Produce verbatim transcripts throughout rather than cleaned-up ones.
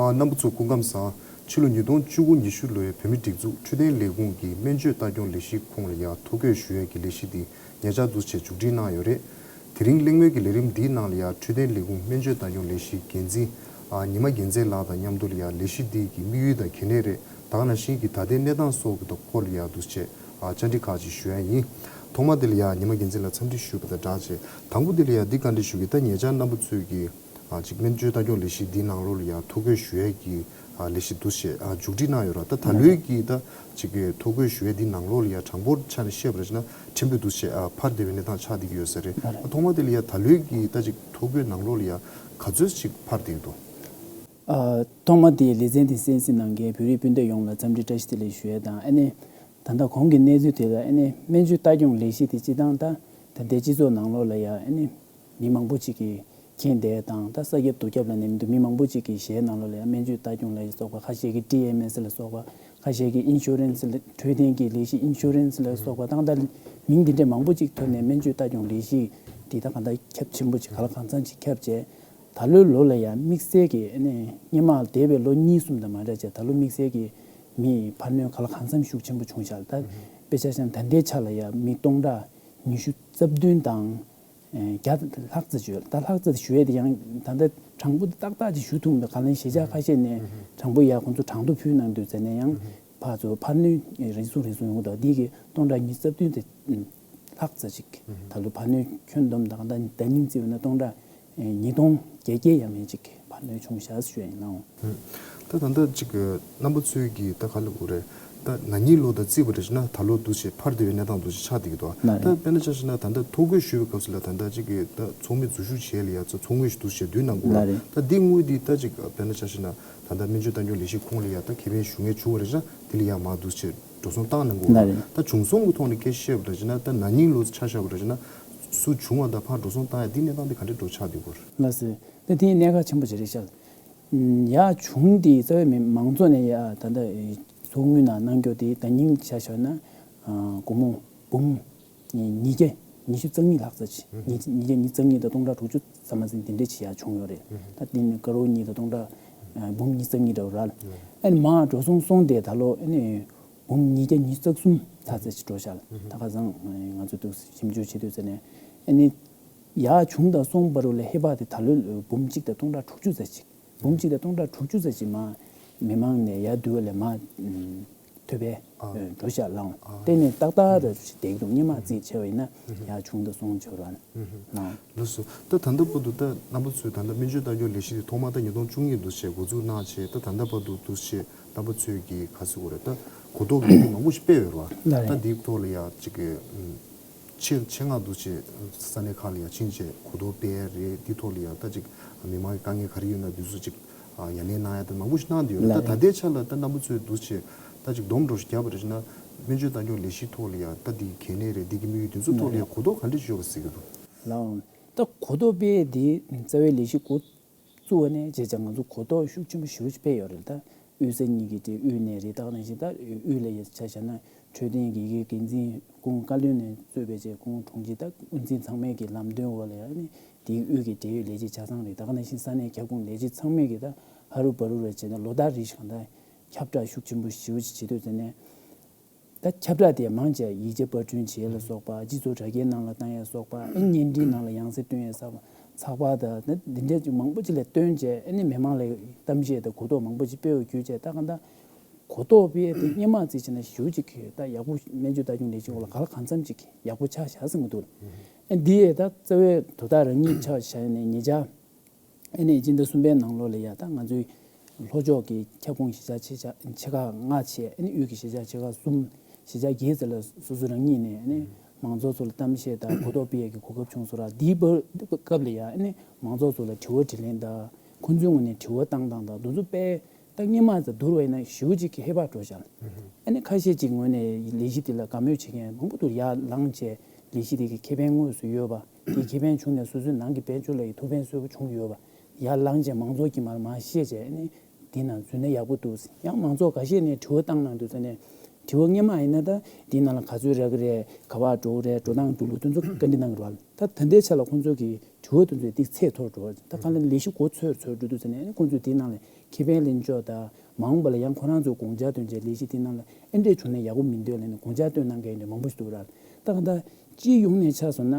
ཨ། རྣམ་པ་ཚོ་སྐུ་ཁམས་བཟང་། ཕྱི་ལོ་ཉིས་སྟོང་བཅུ་དགུ་ཉི་ཤུ་ལོའི་བོད་མིའི་སྒྲིག་འཛུགས་འཕྲོད་བསྟེན་ལས་ཁུངས་ཀྱི་སྨན་བཅོས་ལྟ་སྐྱོང་ལས་གཞི་ཁོངས་ལ་ཡ་ཐོ་འགོད་ཞུ་ཡས་ཀྱི་ལས་གཞི་འདི་ཉེ་ཆར་འདུག་སེ་མཇུག་སྒྲིལ་གནང་ཡོད་རེད། དེ་རིང་གླེང་མོལ་གྱི་ལས་རིམ་འདིའི་ནང་ལ་ཡ་འཕྲོད་བསྟེན་ལས་ཁུངས་སྨན་བཅོས་ལྟ་སྐྱོང་ལས་གཞིའི་འགན་འཛིན་ཨ་ཉི་མ་རྒྱལ་མཚན་ལགས་དང་མཉམ་དུ་ལ་ཡ་ལས་གཞི་འདི་གི་དམིགས་ཡུལ་དང་གལ་གནད་རེད། ད་ག་ནང་བཞིན་གྱི་ད་ལྟའི་གནས་སྟངས་སོགས་ཀྱི་ཐོག་སྐོར་ལ་ཡ་འདུག་སེ་ཨ་བཅར་འདྲི་ཁག་ཅིག་ཞུ་ཡ་ཡིན། ཐོག་མ་དེ་ལ་ཡ་ཉི་མ་རྒྱལ་མཚན་ལགས་འཚམས་འདྲི་ཞུས་པ་དང་སྦྲགས་བྱས། དང་པོ་དེ་ལ་ཡ་འདི་བཀའ་འདྲི་ཞུ་གི། ད་ཉེ་ཆར་རྣམ་པ་ཚོས་ཀྱི་ཨ་ཅིག་སྨན་བཅོས་ལྟ་སྐྱོང་ལས་གཞི་འདིའི་ནང་ལོགས་ལ་ཡ་ཐོ་འགོད་ཞུ་ཡས་ཀྱི་ཨ་ལས་གཞི་འདུག་སེ་ཨ་མཇུག་སྒྲིལ་གནང་ཡོད་ར། ད་ད་ལོའི་གི་ད་ཅིག་གི་ཐོ་འགོད་ཞུ་ཡས་འདིའི་ནང་ལོགས་ལ་ཡ་གྲངས་འབོར་ཆ་ནས་བཤད་པ་རེད་ན་ཕྲན་བུ་འདུག་སེ་ཨ་འཕར་བསྡད་པའི་གནས་སྟངས་ཆགས་བསྡད་ཀྱི་ཡོད་ས་རེད། ཨ་ཐོག་མ་དེ་ལ་ཡ་ད་ལོའི་གི་ད་ཅིག་ཐོ་འགོད་ནང་ལོགས་ལ་ཡ་ག་ཚོད་ཅིག་འཕར་བསྡད་ཀྱི་འདུག་ཨ། ཐོག་མ་དེ་ལེ་ཚན་དེ་གསན་གཟིགས་གནང་མཁན་བོད་རིགས་སྤུན་ཟླ་ཡོངས་ལ་འཚམས་འདྲི་བཀྲ་ཤིས་བདེ་ལེགས་ཞུ་ཡས་དང་། ཨ་ནི་ད་ལྟ་གོང་གི་གནས་ཚུལ་དེ་ལ་ཨ་ནི་སྨན་བཅོས་ལྟ་སྐྱོང་ལས་གཞི་དེ་སྤྱི་བཏང་ད་ད་ལྟའི་སྤྱི་ཚོགས་ནང་ལོགས་ལ་ཡ་ཨ་ནི་མི་མང་པོ་ཅིག་གིས་མཁྱེན་བསྡད་དང་། ད་ས་ཁྱབ་རྡོ་ཁྱབ་ལ་ནས་མི་འདུག་མི་མང་པོ་ཅིག་གི་གཞས་ནང་ལོགས་ལ་ཡང་སྨན་བཅོས་ལྟ་སྐྱོང་ལ་སོགས་པ། ཁ་ཤས་ཀྱིས་ཊི་ཨེམ་ཨེས་ལ་སོགས་པ། ཁ་ཤས་ཀྱིས་ཨིན་ཤུ་རན་སི་ལ། འཕྲོད་བསྟེན་གྱི་ལས་གཞི་ཨིན་ཤུ་རན་སི་ལ་སོགས་པ། ད་ལྟ་མིང་འདི་འདྲའི་མང་པོ་ཅིག་ཐོན་ནས་སྨན་བཅོས་ལྟ་སྐྱོང་ལས་གཞི་འདི་ད་གང་ལྟར་ཁྱབ་ཆེན་པོ་ཅིག་ག་ལ་གང་འཚམ་ཅིག་ཁྱབ་བྱས། ད་ལོའི་ལོ་ལ་ཡང་དམིགས་བསལ་གྱི་ཨ་ནི་སྔོན་མ་འདས་པའི་ལོ་གཉིས་གསུམ་དང་མ་འདྲ་བྱས། ད་ལོ་དམིགས་བསལ་གྱི་མིའི་འཕར་སྣོན་ག་ལ་གང་འཚམ་ཤུགས་ཆེན་པོ་བྱུང་ཤག་ད་དཔེ་ཆ་བཞག་ན་ད་ལྟའི་ཆ་ལ་ཡང་མི་སྟོང་ཕྲག་ཉི་ཤུ་རྩ་བདུན་དང་། ཨེ། བརྒྱ་ལྷག་ཙམ་ཞུ། ད་ལྷག་ཙམ་ཞུ་ཡས་དེ་ཡང་ད་ལྟ་གྲངས་འབོར་དེ་ཏག་ཏག་ཅིག་ཞུ་ཐུབ་མི་འདུག་ག་ལན་གཞིས་ཆགས་ཁ་ཤས་ནས་གྲངས་འབོར་ཡར་ཁོང་ཚོ་གྲངས་ཐོ་ཕུལ་གནང་དུས་ཙམ་ནས་ཡང་ཕར་ཚུར་འཕར་སྣོན་རེ་ཟུང་རེ་ཟུང་ཡོང་གི་འདུག་འདི་གི་སྟོང་ཕྲག་ཉི་ཤུ་རྩ་བདུན་དེ་ལྷག་ཙམ་ཅིག་ད་ལོ་འཕར་སྣོན་ཁྱོན་བསྡོམས་དང་ད་ཟླ་ཉིན་བརྩིས་པ་ན་སྟོང་ཕྲག་ཉིས་སྟོང་བརྒྱད་བརྒྱ་ཡས་མས་ཅིག་འཕར་སྣོན་བྱུང་ཤག་ཞུ་ཡ་ཡིན་ལགས། ད་ད་ལྟ་ཅིག་རྣམ་པ་ཚོས་ཀྱིས་ད་ག་ལ་གོ་རེད། ད་ན་ནིང་ལོ་དང་བརྩིས་པ་རེད་ན་ད་ལོ་འདུག་སེ་འཕར་བསྡད་པའི་གནས་སྟངས་འདུག་སེ་ཆགས་བསྡད་ཀྱི་འདུག་ལགས་ད་རེད། དཔེར་ན་ཆ་བཞག་ན་ད་ལྟ་ཐོ་འགོད་ཞུ་བའི་སྐབས་སུ་ལ་ད་ལྟ་ཅིག་གི་ད་ཚོགས་མི་འཛུལ་ཞུགས་བྱས་ལ་ཡ་ཚོགས་དངུལ་ཞིག་འདུག་སེ་བསྡུ་གནང་དགོས་ལགས་རེད། ད་འདི་དངུལ་འདི་ད་ཅིག་དཔེར་ན་ཆ་བཞག་ན་ད་ལྟ་སྨན་བཅོས་ལྟ་སྐྱོང་ལས་གཞི་ཁོངས་ལ་ཡ་ད་ཁེ་ཕན་ཞུ་མཁན་བྱུང་བ་རེད་ན་འདི་ལ་ཡ་མར་འདུག་སེ་འགྲོ་སོང་བཏང་གནང་དགོས་ལགས་རེད། ད་བྱུང་སོང་གི་ཐོག་ནས་སྐད་ཆ་བཤད་པ་རེད་ན་ད་ན་ནིང་ལོ་ཆ་བཞག་པ་རེད་ན་སུ་བྱུང་བ་དང་ཕར་འགྲོ་སོང་བཏང་ཡ་འདི་གནས་སྟངས་འདི་ག་འདྲ་འགྲོ་ཆགས་བསྡད་ཀྱི་ཡོད་རེད། ལགས་སོ། ད་དེ་གནད་འགག་ཆེན་པོ་ཅིག་རེད་ཤག་ཡར་བྱུང་དེ་རྩ་བའི་མི་མང་ཚོགས་ནས་ཡ་ད་ལྟ་ཚོགས་དངུལ་ནང་གནང་རྒྱུ་དེ་ད་ནིང་ཆ་བཞག་ན་སྒོར་མོ་འབུམ་ཉིས་བརྒྱ་ཉི་ཤུ་རྩ་གཉིས་ལྷག་ཙམ་ཅིག་ཉིས་ཉིས་བརྒྱ་ཉི་ཤུ་རྩ་གཉིས་དང་སྟོང་ཕྲག་དྲུག་ཅུ་ཙམ་མ་ཟིན་དེ་འདྲ་ཅིག་ཡར་བྱུང་ཡོད་རེད། ད་དེ་ནི་ཀ་རོར་གཉིས་དང་སྟོང་ཕྲག་འབུམ་ཉི་ཤུ་རྩ་གཉིས་འདྲ་བོ་རེད། ཨ་ནི་མར་འགྲོ་སོང་སོང་དེ་ད་ལོ་ཨ་ནི་འབུམ་ཉིས་བརྒྱ་ཉི་ཤུ་རྩ་གསུམ་ལྷག་ཙམ་ཅིག་འགྲོ་ཤག་ད་ཁ་སང་ང་ཚོ་འདུག་ཞིབ་འཇུག་བྱེད་དུས་ཙམ་ནས་ཨ་ནི་ཡར་བྱུང་དང་སོང་བར་ལ་ཧེ་བག་དེ་ད་ལོ་འབུམ་གཅིག་དང་སྟོང་ཕྲག་དྲུག་ཅུ་ཙམ་ཅིག་འབུམ་གཅིག་དང་སྟོང་ཕྲག་དྲུག་ཅུ་ཙམ་ཅིག་མར་མི་མང་ནས་ཡར་བསྡུ་བ་ལས་མར་ཐོབ་པའི་ཨ། འགྲོ་ཤག་ལགས། ཨ། དེ་ནི་ཏག་ཏག་རེད་ཅིག་བསྡད་ཀྱི་འདུག་སྔོན་མ་རྩིས་བྱས་པ་ཡིན་ན་ཡར་བྱུང་དང་སོང་བྱས་པ་རེད་ལགས། ལགས་སོ། ད་ད་ལྟ་བར་དུ་ད་རྣམ་པ་ཚོས་ད་ལྟ་སྨན་བཅོས་ལྟ་སྐྱོང་ལས་གཞི་དེ་ཐོག་མར་ད་ཉིས་སྟོང་བཅུ་གཉིས་འདུག་སེ་འགོ་འཛུགས་གནང་བྱས། ད་ད་ལྟ་བར་དུ་འདུག་སེ་རྣམ་པ་ཚོས་ཀྱིས་ག་ཟེར་དགོས་རེད། ད་གོ་རྟོགས་ཡོད་མཁན་མང་པོ་ཞིག་སྤེལ་ཡོད་རེད་བ། ལགས་རེད། ད་འདིའི་ཐོག་ལ་ཡ་ཅིག་གི་ཆེད་ཆེད་མངགས་འདུག་སེ་ས་གནས་ཁག་ལ་ཡ་ཕྱིན་བྱས་གོ་རྟོགས་སྤེལ་ཡ་རེད། འདིའི་ཐོག་ལ་ཡ་ད་ཅིག་མི་མང་གི་དཀའ་ངལ་ག་རེ་ཡོད་ན་འདི་ཚོ་ཅིག་ཡ་ལན་གནང་ཡ་ད་མང་པོ་ཞིག་གནང་བསྡད་ཡོད་རེད། ད་ལགས་ད་རེད། ལྟའི་ཆ་ལ་ད་རྣམ་པ་ཚོས་འདུག་སེ་ད་ཅིག་སྡོམ་འགྲོ་ཞིག་བརྒྱབ་པ་རེད་ན་སྨན་བཅོས་ལྟ་སྐྱོང་ལས་གཞིའི་ཐོག་ལ་ཡ་ད་འདི་གལ་གནད་རེད། འདི་གི་དམིགས་ཡུལ་འདི་ཚོའི་ཐོག་ལ་ཡ་ལགས་རེད། གོ་རྟོགས་ག་འདྲ་ཞིག་ཡོད་པ་གཟིགས་ཀྱི་འདུག་ལགས། ད་གོ་རྟོགས་སྤེལ་འདི་རྩ་བའི་ལས་གཞི་འགོ་བཙུགས་པ་ནས་བྱས་ཙང་ང་ཚོ་གོ་རྟོགས་ཤུགས་ཆེན་པོ་ཞེ་པོ་ཅིག་སྤེལ་ཡོད་རེད། ད་དབུས་ས་གཉིས་ཀྱི་དེ་དབུས་ནས་རེད། ད་ག་ནང་བཞིན་ད་དབུས་ལ་ཡ་ཆ་བཞག་ན་འཕྲོད་བསྟེན་གྱི་འགན་འཛིན་སྐུ་ངོ་བཀའ་བློན་ནས་གཙོས་པའི་བཅས་སྐུ་ངོ་དྲུང་ཆེ་ད་དབུ་འཛིན་ཚང་མས་ཀྱི་ལམ་སྟོན་འོག་ལ་ཡ་ནི་དེའི་དབུས་ཀྱི་འབྲེལ་ཡོད་ལས་བྱེད་ཆ་ཚང་རེད། ད་ག་ནང་བཞིན་ས་གནས་ཁྱབ་ཁོངས་ལས་བྱེད་ཚང་མས་ཀྱི་ད་ཧ་རུ་བ་རུ་རེ་བྱས་ན་ལོ་ལྟར་རེ་བཞིན་གང་ལྟར་ཁྱབ་བསྒྲགས་ཤུགས་ཆེན་པོ་ཞེ་པོ་ཅིག་བྱེད་དུས་ཙམ་ནས། ད་ཁྱབ་བསྒྲགས་དེ་མང་ཆེ་ཡིག་ཆ་པར་སྐྲུན་བྱེད་ལ་སོགས་པ། སྤྱི་ཚོགས་དྲ་རྒྱའི་ནང་ལ་བཏང་ཡ་སོགས་པ། ཨ་ནི་བརྙན་འཕྲིན་ནང་ལ་ཡང་སེ་སྟོན་ཡ་སོགས་པ། ཚགས་པར་དང་ད་འདི་འདྲ་ཅིག་མང་པོ་ཅིག་ལ་བཏོན་བྱས། ཨ་ནི་མི་མང་ལ་གཏམ་བཤད་དང་གོ་རྟོགས་མང་པོ་ཅིག་སྤེལ་བ་བརྒྱུད་བྱས། ད་གང་ལྟར་གོ་རྟོགས་སྤེལ་དེ་སྔོན་མ་བརྩིས་བྱས་ན་ཞེ་པོ་ཅིག་ད་ཡག་པོ། སྨན་བཅོས་ལྟ་སྐྱོང་ལས་གཞི་འོག་ལ་ག་ལ་གང་འཚམ་ཅིག་ཡག་པོ་ཆགས་བཞག་བསམ་གྱི་འདུག་ཨ་འདི་ཡས་ད་རྩ་བའི་དོ་བདག་རང་ཉིད་ཆགས་བཞག་ནས་ཉེ་ཆར། ཨ་ནི་སྤྱི་ཟླ་གསུམ་པའི་ནང་ལོགས་ལ་ཡ་ད་ང་ཚོའི་ལྷོ་ཕྱོགས་ཀྱི་ཁྱབ་ཁོངས་གཞིས་ཆགས་ཆེ་ཆ་ཆེ་ཁག་ལྔ་བྱས། ཨ་ནི་དབུས་ཀྱི་གཞིས་ཆགས་ཆེ་ཁག་གསུམ། གཞིས་ཆགས་བརྒྱད་ཙམ་ལ་སོ་སོ་རང་ཉིད་ནས་ཨ་ནི་མང་ཚོགས་ཚོ་ལ་གཏམ་བཤད་དང་གོ་རྟོགས་སྤེལ་ཡས་ཀྱི་གོ་སྐབས་བྱུང་སོང་ར། འདིའི་བར་སྐབས་ལ་ཡ་ཨ་ནི་མང་ཚོགས་ཚོ་ལ་དྲི་བ་དྲིས་ལན་དང་། ཁོང་ཚོའི་ངོས་ནས་དྲི་བ་བཏང་སྟངས་དང་དེ་ཚོ་དཔེ་ད་སྔོན་མ་ཙམ་བསྡུར་བ་ཡིན་ན་ཞེ་པོ་ཅིག་གི་ཧེ་བག་འགྲོ་བཞག་ཨ་ནི་ཁ་ཤས་ཅིག་ངོས་ནས་ལས་གཞི་དེ་ལ་དགའ་མོས་བྱེད་མཁན་མང་པོ་འདུག་ཡར་ལངས་བྱས་ལས་གཞི་དེ་གི་ཁེ་ཕན་དངོས་སུ་ཡོད་པ། དེའི་ཁེ་ཕན་བྱུང་ནས་སོ་སོའི་ནང་གི་དཔལ་འབྱོར་ལ་ཡི་ཐུགས་ཕན་གསོས་པོ་བྱུང་ཡོད་པ། ཡར་ལངས་བྱས་མང་ཚོགས་ཀྱིས་མར་མར་བཤད་བྱས་ཨ་ནི་འདི་ནང་འཛུལ་ན་ཡག་པོ་འདུག་ཡང་མང་ཚོགས་འགའ་ཤས་ནས་དྲི་བ་བཏང་གནང་དུས་ཙ་ནས་དྲི་ དྲི་བ་སྔོན་མ་ཡིན་ན་ད་འདི་ནང་ལ་ག་ཚོད་རག་གི་རེད། ག་པར་འགྲོ་གི་རེད། འགྲོ་སྟངས་འགྲོ་ལུགས་དེ་ཚོ་བཀའ་འདྲི་གནང་གི་རེད་བ། ད་ད་ལྟའི་ཆ་ལ་ཁོང་ཚོ་གི་དྲི་བ་དེ་ཚོ་ཏིག་ཚད་མཐོ་རུ་འགྲོ་བ། ད་གང་ལ་ལས་གཞི་འགོ་ཚུགས་ཚུགས་འགྲོ་དུས་ཙམ་ནས་ཨ་ནི་ཁོང་ཚོས་དེའི་ནང་ལ་ཁེ་ཕན་ལེན་ཕྱོགས་དང་མ་འོངས་པ་ལ་ཡང་ཁོ་རང་ཚོས་དགོངས་འཆར་བཏོན་བྱས་ལས་གཞི་དེའི་ནང་ལ་ཨེ་འདྲས་བྱུང་ན་ཡག་པོ་མི་འདུག་ལབ་ནས་དགོངས་འཆར་བཏོན་གནང་མཁན་འདྲ་མང་པོ་ཞིག་འདུག་ར། ད་གང་ལྟར་སྤྱི་ཡོངས་ནས་ཆ་བཞག་ན།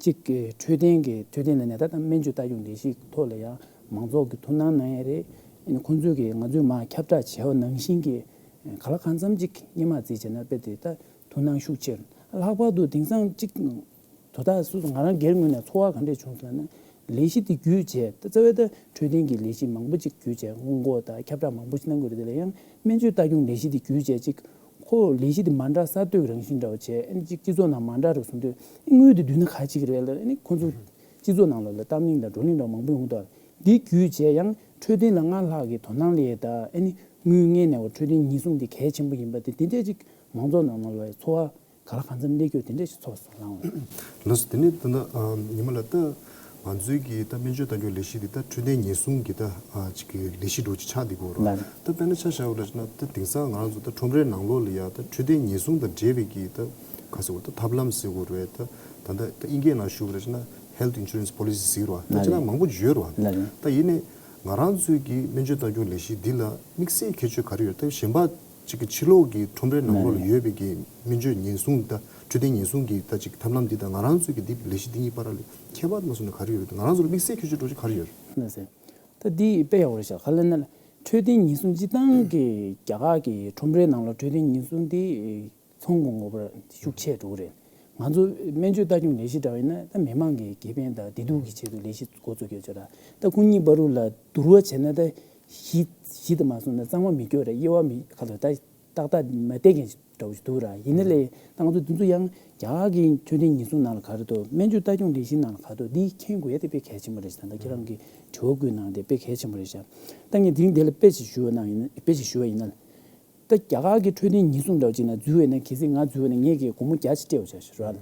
གཅིག་གི་འཕྲོད་བསྟེན་གྱི་འཕྲོད་བསྟེན་ལ་ནས་ད་ལྟ་སྨན་བཅོས་ལྟ་སྐྱོང་ལས་གཞིའི་ཐོག་ལ་ཡང་མང་ཚོགས་ཀྱི་ཐུགས་སྣང་གནང་ཡ་རེད། ཨ་ནི་ཁོང་ཚོས་ཀྱི་ང་ཚོས་མར་ཁྱབ་བསྒྲགས་བྱས་པ་ནང་བཞིན་གྱི་གང་ལ་གང་འཚམ་གཅིག་སྔོན་མ་བརྩིས་བྱས་ན་དཔེ་དེ་ད་ཐུགས་སྣང་ཤུགས་ཆེར། ལྷག་པར་དུ་དེང་སང་གཅིག་དོ་བདག་སོ་སོ་ང་རང་སྒེར་ངོས་ནས་ཚོར་བ་ག་འདྲས་བྱུང་སོང་ལབ་ན། ལས་གཞི་དེ་བརྒྱུད་བྱས་ད་རྩ་བའི་ད་འཕྲོད་བསྟེན་གྱི་ལས་གཞི་མང་པོ་ཅིག་བརྒྱུད་བྱས་སྔོན་འགོག་དང་ཁྱབ་བསྒྲགས་མང་པོ་ཞིག་གནང་དགོས་རེད། དེ་ལ་ཡང་སྨན་བཅོས་ལྟ་སྐྱོང་ལས་གཞི་དེ་བརྒྱུད་བྱས་ཅིག་ཁོ་ལས་གཞི་དེ་མ་འདྲ་གསར་གཏོད་རང་བཞིན་འདྲ་བ་བྱས། ཨ་ནི་ཅིག་སྤྱི་ཚོགས་ནང་མ་འདྲ་རུ་སོང་དུས་དངུལ་དེ་བསྡུས་ན་ག་ཅིག་རེད་ལབ། ཨ་ནི་ཁོ་ཚོ་སྤྱི་ཚོགས་ནང་ལོགས་ལ་བཏང་སྙིང་དང་བགྲོ་གླེང་འདྲ་མང་པོ་ཡོང་དུས་འདི་བརྒྱུད་བྱས་ཡང་འཕྲོད་བསྟེན་ལ་སྔར་ལྷག་གི་དོ་སྣང་སླེབས་དང་། ཨ་ནི་དངུལ་དངོས་གནས་བ་འཕྲོད་བསྟེན་ཉེན་སྲུང་དེ་གལ་ཆེན་པོ་ཡིན་པ་དེ་དེ་འདྲས་ཅིག་མང་ཚོགས་ནང་ལོགས་ལ་ཚོར་བ་ག་ལ་གང་འཚམ་སླེབས་རྒྱུ་དེ་འདྲས་ཞིག་ཚོར་སོང་ལགས། ལགས་སོ། དེ་ནས་ད་ལྟ་ཨ་ཉི་མ་ལགས་ད་ང་ཚོའི་གི་ད་སྨན་བཅོས་ལྟ་སྐྱོང་ལས་གཞི་འདི་ད་འཕྲོད་བསྟེན་ཉེན་སྲུང་གི་ད་ཨ་ཅིག་གི་ལས་གཞི་འདྲ་ཅིག་ཆགས་བསྡད་ཀྱི་ཡོད་རེད། ལགས། ད་དཔེར་ན་ཆ་བཞག་པ་ལ་ན་ད་དེང་སང་ང་རང་ཚོ་ད་ཁྲོམ་རའི་ནང་ལོགས་ལ་ཡ་ད་འཕྲོད་བསྟེན་ཉེན་སྲུང་དང་འབྲེལ་བའི་གི་ད་ག་ཟེར་བ་ད་ཐབས་ལམ་ཟེར་དགོས་རེད། ད་ད་ད་ད་དབྱིན་སྐད་ནང་ཞུ་བ་རེད་ན་health insurance policy ཟེར་བ་ད་ཅི་ན་མང་པོ་ཡོད་རེད་བ། ལགས་རེད། ད་ཡིན་ནའི་ང་རང་ཚོའི་གི་སྨན་བཅོས་ལྟ་སྐྱོང་ལས་གཞི་འདི་ལ་དམིགས་བསལ་གལ་ཆེ་ག་རེ་ཡོད། ད་གཞན་པ་གཅིག་གི་ཕྱི་ལོགས་ཀྱི་ཁྲོམ་རའི་ནང་ལོགས་ལ་ཡོད་པའི་གི་སྨན་བཅོས་ཉེན་སྲུང་དང་འཕྲོད་བསྟེན་ཉེན་སྲུང་གི་ད་ཅིག་ཐབས་ལམ་འདི་དང་ང་རང་ཚོའི་གི་འདི་ལས་གཞི་འདི་གཉིས་བར་ལ་ཁྱད་པར་མ་སོང་ན་ག་རེ་ཡོད་རེད། ང་རང་ཚོ་ལ་དམིགས་བསལ་ཁྱད་ཆོས་འགྲོ་ཆོས་ག་རེ་ཡོད་རེད། ལགས་སེ། ད་འདི་དཔེ་ཡག་པོ་རེད་ཤག་ག་ལ་ན་ལ་འཕྲོད་བསྟེན་ཉེན་སྲུང་སྤྱི་བཏང་གི་རྒྱ་གར་གི་ཁྲོམ་རའི་ནང་ལ་འཕྲོད་བསྟེན་ཉེན་སྲུང་འདི་ཚོང་གི་ངོ་བོར་ཤུགས་ཆེ་འགྲོ་གི་རེད། ང་ཚོ་སྨན་བཅོས་ལྟ་སྐྱོང་ལས་གཞི་འདྲ་བ་ཡིན་ན་ད་མི་མང་གི་ཁེ་ཕན་དང་བདེ་སྡུག་གི་ཆེད་དུ་ལས་གཞི་འགོ་བཙུགས་ཡོད་ཆོག་ར། ད་ཁོ་གཉིས་བར་དུ་ལ་བསྡུར་བ་བྱས་ན་ད་གཞི་གཞི་དེ་མ་སོང་ན་གཙང་མ་མི་སྐྱོ་ར། དབྱེ་བ་མི་ཁ་ལ་ད། ཏག་ཏག་མ་བལྟས་མཁན་འདྲ་བོ་ཞིག་འདུག་ར། ཡིན་ན་ལས་ད་ང་ཚོ་འདི་ཚོ་ཡང་རྒྱ་གར་གྱི་འཕྲོད་བསྟེན་ཉེན་སྲུང་ནང་ལ་ག་རེ་འདུག་སྨན་བཅོས་ལྟ་སྐྱོང་ལས་གཞི་ནང་ལ་ག་རེ་འདུག་འདི་མཁྱེན་དགོས་ཡ་དེ་དཔེ་གལ་ཆེན་པོ་རེད་ཞེས་ད་ལྟ་ཁྱེད་རང་གིས་དྲི་བ་བཀོད་གནང་དེ་དཔེ་གལ་ཆེན་པོ་རེད་ཤག་ད་ངས་དེ་རིང་འདི་ལ་དཔེ་ཞིག་ཞུ་བ་ན་ཡིན་ན་དཔེ་ཞིག་ཞུ་བ་ཡིན་ན། ད་རྒྱ་གར་གྱི་འཕྲོད་བསྟེན་ཉེན་སྲུང་འདྲ་བོ་ཅིག་ན་འཛུལ་བས་ན་གལ་སྲིད་ང་འཛུལ་བས་ན་ངས་ཀྱིས་སྒོར་མོ་བརྒྱ་ཅིག་སྤྲད་འོ་ཆ་ཞུ་ར།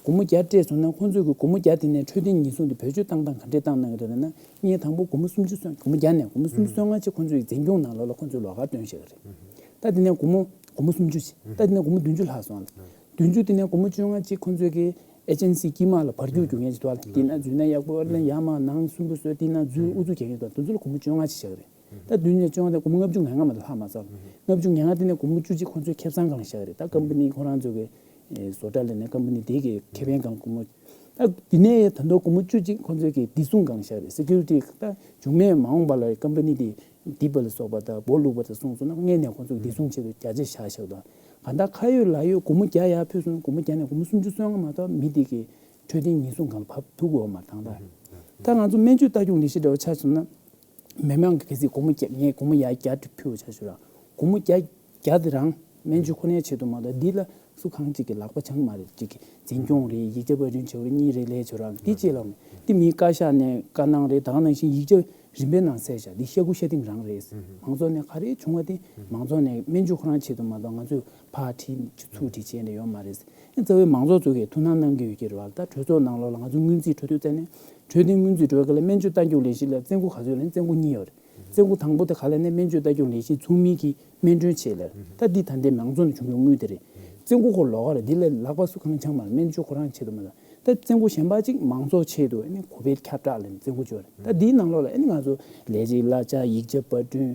སྒོར་མོ་བརྒྱ་སྤྲད་སོང་ན་ཁོང་ཚོས་ཀྱི་སྒོར་མོ་བརྒྱ་དེ་ནས་འཕྲོད་བསྟེན་ཉེན་སྲུང་དེ་བེད་སྤྱོད་བཏང་སྟངས་ག་འདྲས་བཏང་གནང་གི་འདུག་ལབ་ན། ངས་དང་པོ་སྒོར་མོ་སུམ་ཅུ་སོ་སྒོར་མོ་བརྒྱ་ནས་སྒོར་མོ་སུམ་ཅུ་སོ་ལྔ་ཅིག་ཁོང་ཚོས་འཛིན་སྐྱོང་ནང་ལོགས་ལ་ཁོང་ཚོས་ལོགས་ཀ་བཏོན་བཞག་གི་རེད། ད་དེ་ནས་སྒོར་མོ་སྒོར་མོ་སུམ་ཅུ་ཅིག་ད་དེ་ནས་སྒོར་མོ་བདུན་ཅུ་ལྷག་སོང་ལ། བདུན་ཅུ་དེ་ནས་སྒོར་མོ་བཅོ་ལྔ་ཅིག་ཁོང་ཚོས་ཀྱི་ཨེ་ཇེན་སི་དཀྱིལ་མ་ལ་བར་རྒྱུག་རྒྱུག་མཁན་ཅིག་འདུག་ལ། དེ་ན་འཛུལ་ན་ཡག་པོ་ལ་ཡ་མ་ནང་སུན་པོ་བཟོས་དེ་ན་འཛུལ་ཨུ་ཚུགས་རྒྱག་མཁན་འདུག་དེ་ཚོ་ལ་སྒོར་མོ་བཅོ་ལྔ་ཅིག་བཞག་གི་རེད། ད་བདུན་ཅུ་བཅོ་ལྔ་དེ་སྒོར་མོ་ལྔ་བཅུ་ང་ལྔ་མ་གཏོགས་ལྷག་མ་སོང་། ལྔ་བཅུ་ང་ལྔ་དེ་ནས་སྒོར་མོ་བཅུ་གཅིག་ཁོང་ཚོས་ཁེ་བཟང་སྒང་བཞག་རེད། ད་ཀམ་པ་ནི་ཁོ་རང་ཚོ་གི་ཨེ་བཟོ་གྲྭ་ལས་ནས་ཀམ་པ་ནི་དེ་གི་ཁེ་ཕན་སྒང་སྒོར་མོ། ད་དེ་ནས་ད་དུང་སྒོར་མོ་བཅུ་གཅིག་ཁོང་ཚོས་གི་བདེ་སྲུང་སྒང་བཞག་རེད། སི་ཀུ་རི་ཊི། ད་མཇུག་མའི་མ་འོངས་པ་ལ་ཀམ་པ་ནི་དེ་རྡིབ་པ་ལ་སོགས་པ་དང་སྦོ་ལུག་པ་དང་སོང་སོང་ན་སྔོན་ནས་ཁོང་ཚོ་གི་བདེ་སྲུང་ཆེད་དུ་བརྒྱ་ཆ་བཞག་བཞག་དང་། གང་ལྟར་ཁ་ཡོད་ལག་ཡོད་སྒོར་མོ་བརྒྱ་ཡར་ཕུལ་སོང་ན་སྒོར་མོ་བརྒྱ་ནས་སྒོར་མོ་སུམ་ཅུ་སོ་ལྔ་མ་གཏོགས་མི་དེ་གི་འཕྲོད་བསྟེན་ཉེན་སྲུང་སྒང་ལ་བབས་ཐུབ་ཀྱི་ཡོད་མ་རེད་ད། ད་ང་ཚོ་སྨན་བཅོས་ལྟ་སྐྱོང་ལས་གཞི་འདྲ་བོ་ཆ་བཞག་ན། མི་མང་གི་གལ་སྲིད་སྒོར་མོ་བརྒྱ། ངས་སྒོར་མོ་ཡར་བརྒྱ་ཕུལ་བ་ཆ་བཞག་ར། སྒོར་མོ་བརྒྱ་བརྒྱ་དེ་རང་སྨན་བཅོས་ཁོ་ནའི་ཆེད་དུ་མ་གཏོགས་འདི་ལ་སུ་གང་གཅིག་གི་ལག་པ་འཆང་མ་རེད། གཅིག་གི་འཛིན་སྐྱོང་རེད། ཡིག་ཆ་པར་སྐྲུན་བྱེད་པ་གཉིས་རེད་ལས་བྱེད་རང་འདི་བཅས་ལ་འདི་མིའི་བཀའ་ཤག་ནས་བཀའ་གནང་རེད། ད་ག་ནང་བཞིན་ཡིག་ཆ་རིམ་པའི་ནང་གསལ་བཞག་འདི་ཤ་ཁུ་ཤ་ཏིང་རང་རེད། མང་ཚོགས་ནས་ག་རེ་བྱུང་བ་དེ་མང་ཚོགས་ནས་སྨན་བཅོས་ཁོ་རང་ཆེད་དུ་མ་གཏོགས་ང་ཚོས་ཕར་ཁྲིད་ཚུར་ཁྲིད་བྱས་ནས་ཡོད་མ་རེད། རྩ་བའི་མང་ཚོགས་ཚོ་གིས་ཐུགས་སྣང་གནང་གི་ཡོད་ཀྱི་རེད་བ། ད་གྲོས་ཚོགས་ནང་ལོགས་ལ་ང་ཚོ་སྔོན་རྩིས་འཕྲོ་མཐུད་བཙལ་ནས་འཕྲོད་བསྟེན་སྔོན་རྩིས་འགྲོ་གི་ལ་སྨན་བཅོས་ལྟ་སྐྱོང་ལས་གཞི་ལ་བཙོན་ཁུག་ག་ཚོད་ལ་བཙོན་ཁུག་གཉིས་ཡོད་རེད། བཙོན་ཁུག་དང་པོ་དེ་ག་ལ་ནས་སྨན་བཅོས་ལྟ་སྐྱོང་ལས་གཞི་ཚོགས་མི་གིས་སྨན་གྲོན་ཆེད་ལ་ད་འདི་ད་ལྟའི་མང་ཚོགས་ནས་བྱུང་བའི་དངུལ་དེ་རེད། བཙོན་ཁུག་ཁོ་ལོགས་ཀ་རེད། འདི་ལ་ལག་པ་སུ་གང་འཆང་མ་རེད། སྨན་བཅོས་ཁོ་རང་ཆེད་དུ་མ་རེད། ད་བཙོན་ཁུག་གཞན་པ་གཅིག་མང་ཚོགས་ཆེད་དུ་ཨ་ནི་གོ་པའི་ཁྱབ་བསྒྲགས་ལ་བཙོན་ཁུག་ཅིག་ཡོད་རེད། ད་འདིའི་ནང་ལོགས་ལ་ཨ་ནི་ང་ཚོ་ལས་བྱེད་གླ་ཆ་ཡིག་ཆ་པར་སྐྲུན་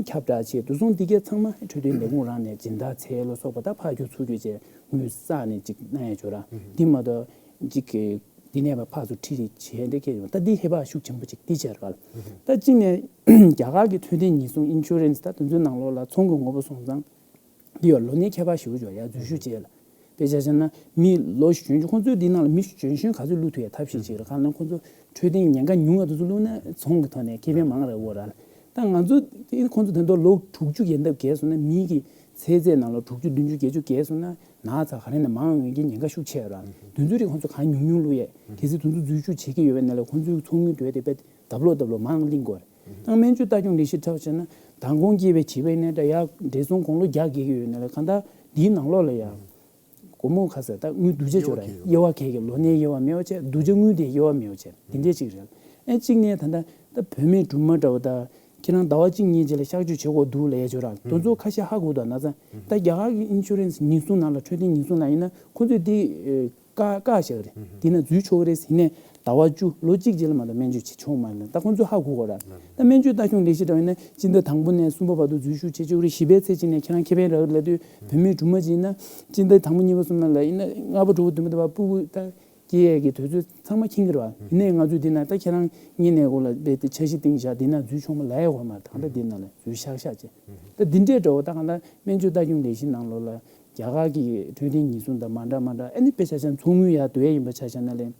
ཁྱབ་བསྒྲགས་ཆེད་དུ་སོང་འདི་གས་ཚང་མ་འཕྲོད་བསྟེན་ལས་ཁུངས་རང་ནས་སྦྱིན་བདག་འཚོལ་ལ་སོགས་པ་ད་ཕར་རྒྱུག་ཚུར་རྒྱུག་བྱས་དངུལ་བསགས་ནས་ཅིག་གནང་ཡ་ཅིག་ཡོད་ར། འདི་མ་གཏོགས་ཅིག་གི་འདི་ནས་ཕར་ཕར་ཚུར་ཁྲིད་རེས་བྱས་འདི་སྐད་ཡོད། ད་འདི་ཧེ་བག་ཤུགས་ཆེན་པོ་ཅིག་འདི་བྱས་ར། ད་གཅིག་ནས་རྒྱ་གར་གྱི་འཕྲོད་བསྟེན་ཉེན་སྲུང་ཨིན་ཤུ་རན་སི་ད་དེ་ཚོའི་ནང་ལོགས་ལ་ཚོང་གི་ངོ་བོ་སོང་ཙང་། འདི་ཡང་ལོ་ནའི་ཁྱད་པར་ཞེ་པོ་ཅིག་ཡོད་ཡ། འཛུལ་ཞུགས་བྱས་ལ། དཔེ་ཆ་བཞག་ན་མི་ལོ་གཞོན་གཞོན་ཁོང་ཚོའི་འདི་ནང་ལ་མི་གཞོན་གཞོན་ག་ཚོད་བླུག་ཐུབ་ཡ་ཐབས་ཤེས་ཅིག་རེད། གང་ལ་ཁོང་ཚོ་འཕྲོད་བསྟེན་ཉེན་ཁ་ཉུང་བ་དེ་ཚོ་བླུགས་ན་ཚོང་གི་ཐོག་ནས་ཁེ་ཕན་མང་རེད་འོ་ར། ད་ང་ཚོ་དེ་ཁོང་ཚོ་དེ་འདྲ་ལོ་དྲུག་ཅུ་ཡན་འདབ་བརྒལ་སོང་ན་མི་གི་ཚེ་ཚད་ནང་ལོ་དྲུག་ཅུ་བདུན་ཅུ་བརྒྱད་ཅུ་བརྒལ་སོང་ན་ན་ཚ་ག་རེ་ནས་མང་ཡོང་གི་ཉེན་ཁ་ཤུགས་ཆེ་ར། དེ་ཚོ་རིགས་ཁོང་ཚོ་གང་ཉུང་ཉུང་བླུགས་ཡས། གལ་སྲིད་དེ་ཚོ་འཛུལ་ཞུགས་བྱེད་ཀྱི་ཡོད་པ་ན་ལས་ཁོང་ཚོའི་ཚོང་དངུལ་འགྲོ་ཡ་དེ་དཔེ་ལྡབ་ལོག་ལྡབ་ལོག་མང་ལིང་དགོས་རེད། ཡང་སྨན་བཅོས་ལྟ་སྐྱོང་ལས་གཞི་འཁྲབ་བྱས་ན་མདང་དགོང་སྐྱེས་པའི་བྱིས་པ་ཡིན་ན་འདྲ་ཡ་བགྲེས་སོང་དགུང་ལོ་བརྒྱ་བརྒལ་གྱི་ཡོད་ན་ལ་གང་ལྟར་འདིའི་ནང་ལོགས་ལ་ཡ་སྒོར་མོ་ཁ་ཟེར་ད་དངུལ་བསྡུ་བྱ་ཅོ་ར་དབྱེ་བ་གས་ཀྱི་ལོ་ནའི་དབྱེ་བ་མེད་པ་བྱས་བསྡུ་བྱ་དངུལ་དེ་དབྱེ་བ་མེད་པ་བྱས་འདི་འདྲས་ཅིག་རེད། ཨེ་གཅིག་ནས་ད་ལྟ་ད་བུད་མེད་སྦྲུམ་མ་འདྲ་བོ་ད་ ཁྱེད་རང་ཟླ་བ་གཅིག་གཉིས་རྗེས་ལ་གཤག་བཅོས་བྱེད་དགོས་འདུག་ལབ་ཡ་ཅིག་ཡོད་ར། དེ་ཚོ་ཁ་ཤས་ཧ་གོ་འདུག་ན་ཚ། ད་རྒྱ་གར་གྱི་ཨིན་ཤུ་རན་སི་ཉེན་སྲུང་ནང་ལ་འཕྲོད་བསྟེན་ཉེན་སྲུང་ནང་ཡིན་ན་ཁོ་ཚོས་དེ་བཀག་བཀག་བཞག་རེད། དེ་ན་འཛུལ་ཆོག་གི་རེད། ཡིན་ནའི་ཟླ་བ་བཅུ་ལོ་གཅིག་རྗེས་ལ་མ་གཏོགས་སྨན་བཅོས་བྱེད་ཆོག་མ་རེད། ད་ཁོ་ཚོས་ཧ་གོ་དགོས་ར། ད་སྨན་བཅོས་ལྟ་སྐྱོང་ལས་གཞི་འདྲ་བ་ཡིན་ན་སྤྱི་ཟླ་དང་པོ་ནས་གསུམ་པ་བར་དུ་འཛུལ་ཞུགས་བྱེད་ཆོག་གི་རེད། བཞི་པའི་ཚེས་གཅིག་ནས་ཁྱེད་རང་ཁེ་ཕན་རག་གི་རེད་ལབ་དུས་བུད་མེད་སྦྲུམ་མ་ཅིག་ཡིན་ན་སྤྱི་ཟླ་དང་པོ་གཉིས་པ་གསུམ་པ་ལ་ཡིན་ན་ལྔ་པ་དྲུག་པ་བདུན་པ་དེ་བར་སྤུ་གུ་ད། སྐྱེ་ཡས་ཀྱི་དུས་ཚོད་ཚང་མ་མཁྱེན་གྱི་རེད་བ། ཡིན་ནའི་ང་ཚོས་འདི་ན་ད་ཁྱེད་རང་གཉིས་ནས་འགོ་ལ་རྦད་དེ་འཆར་གཞི་བཏིང་བཞག་འདི་ན་འཛུལ་ཆོག་མ་ལབ་ཡ་ཡོད་མ་རེད། ད་ལྟ་འདི་ན་ལ་འཛུལ་ཤག་ཤག་བྱས། ད་འདི་འདྲའི་འདྲ་བོ་ད་གང་ལྟར་སྨན་བཅོས་ལྟ་སྐྱོང་ལས་གཞི་ནང་ལོགས་ལ་རྒྱ་གར་གྱི་འཕྲོད་བསྟེན་ཉེན་སྲུང་དང་མ་འདྲ་མ་འདྲ། ཨ་ནི་དཔེ་ཆ་བཞག་ན་ཚོགས་དངུལ་ཡར་བསྡུ་ཡས་ཡིན་པ་ཆ་བཞག་ན་ལས།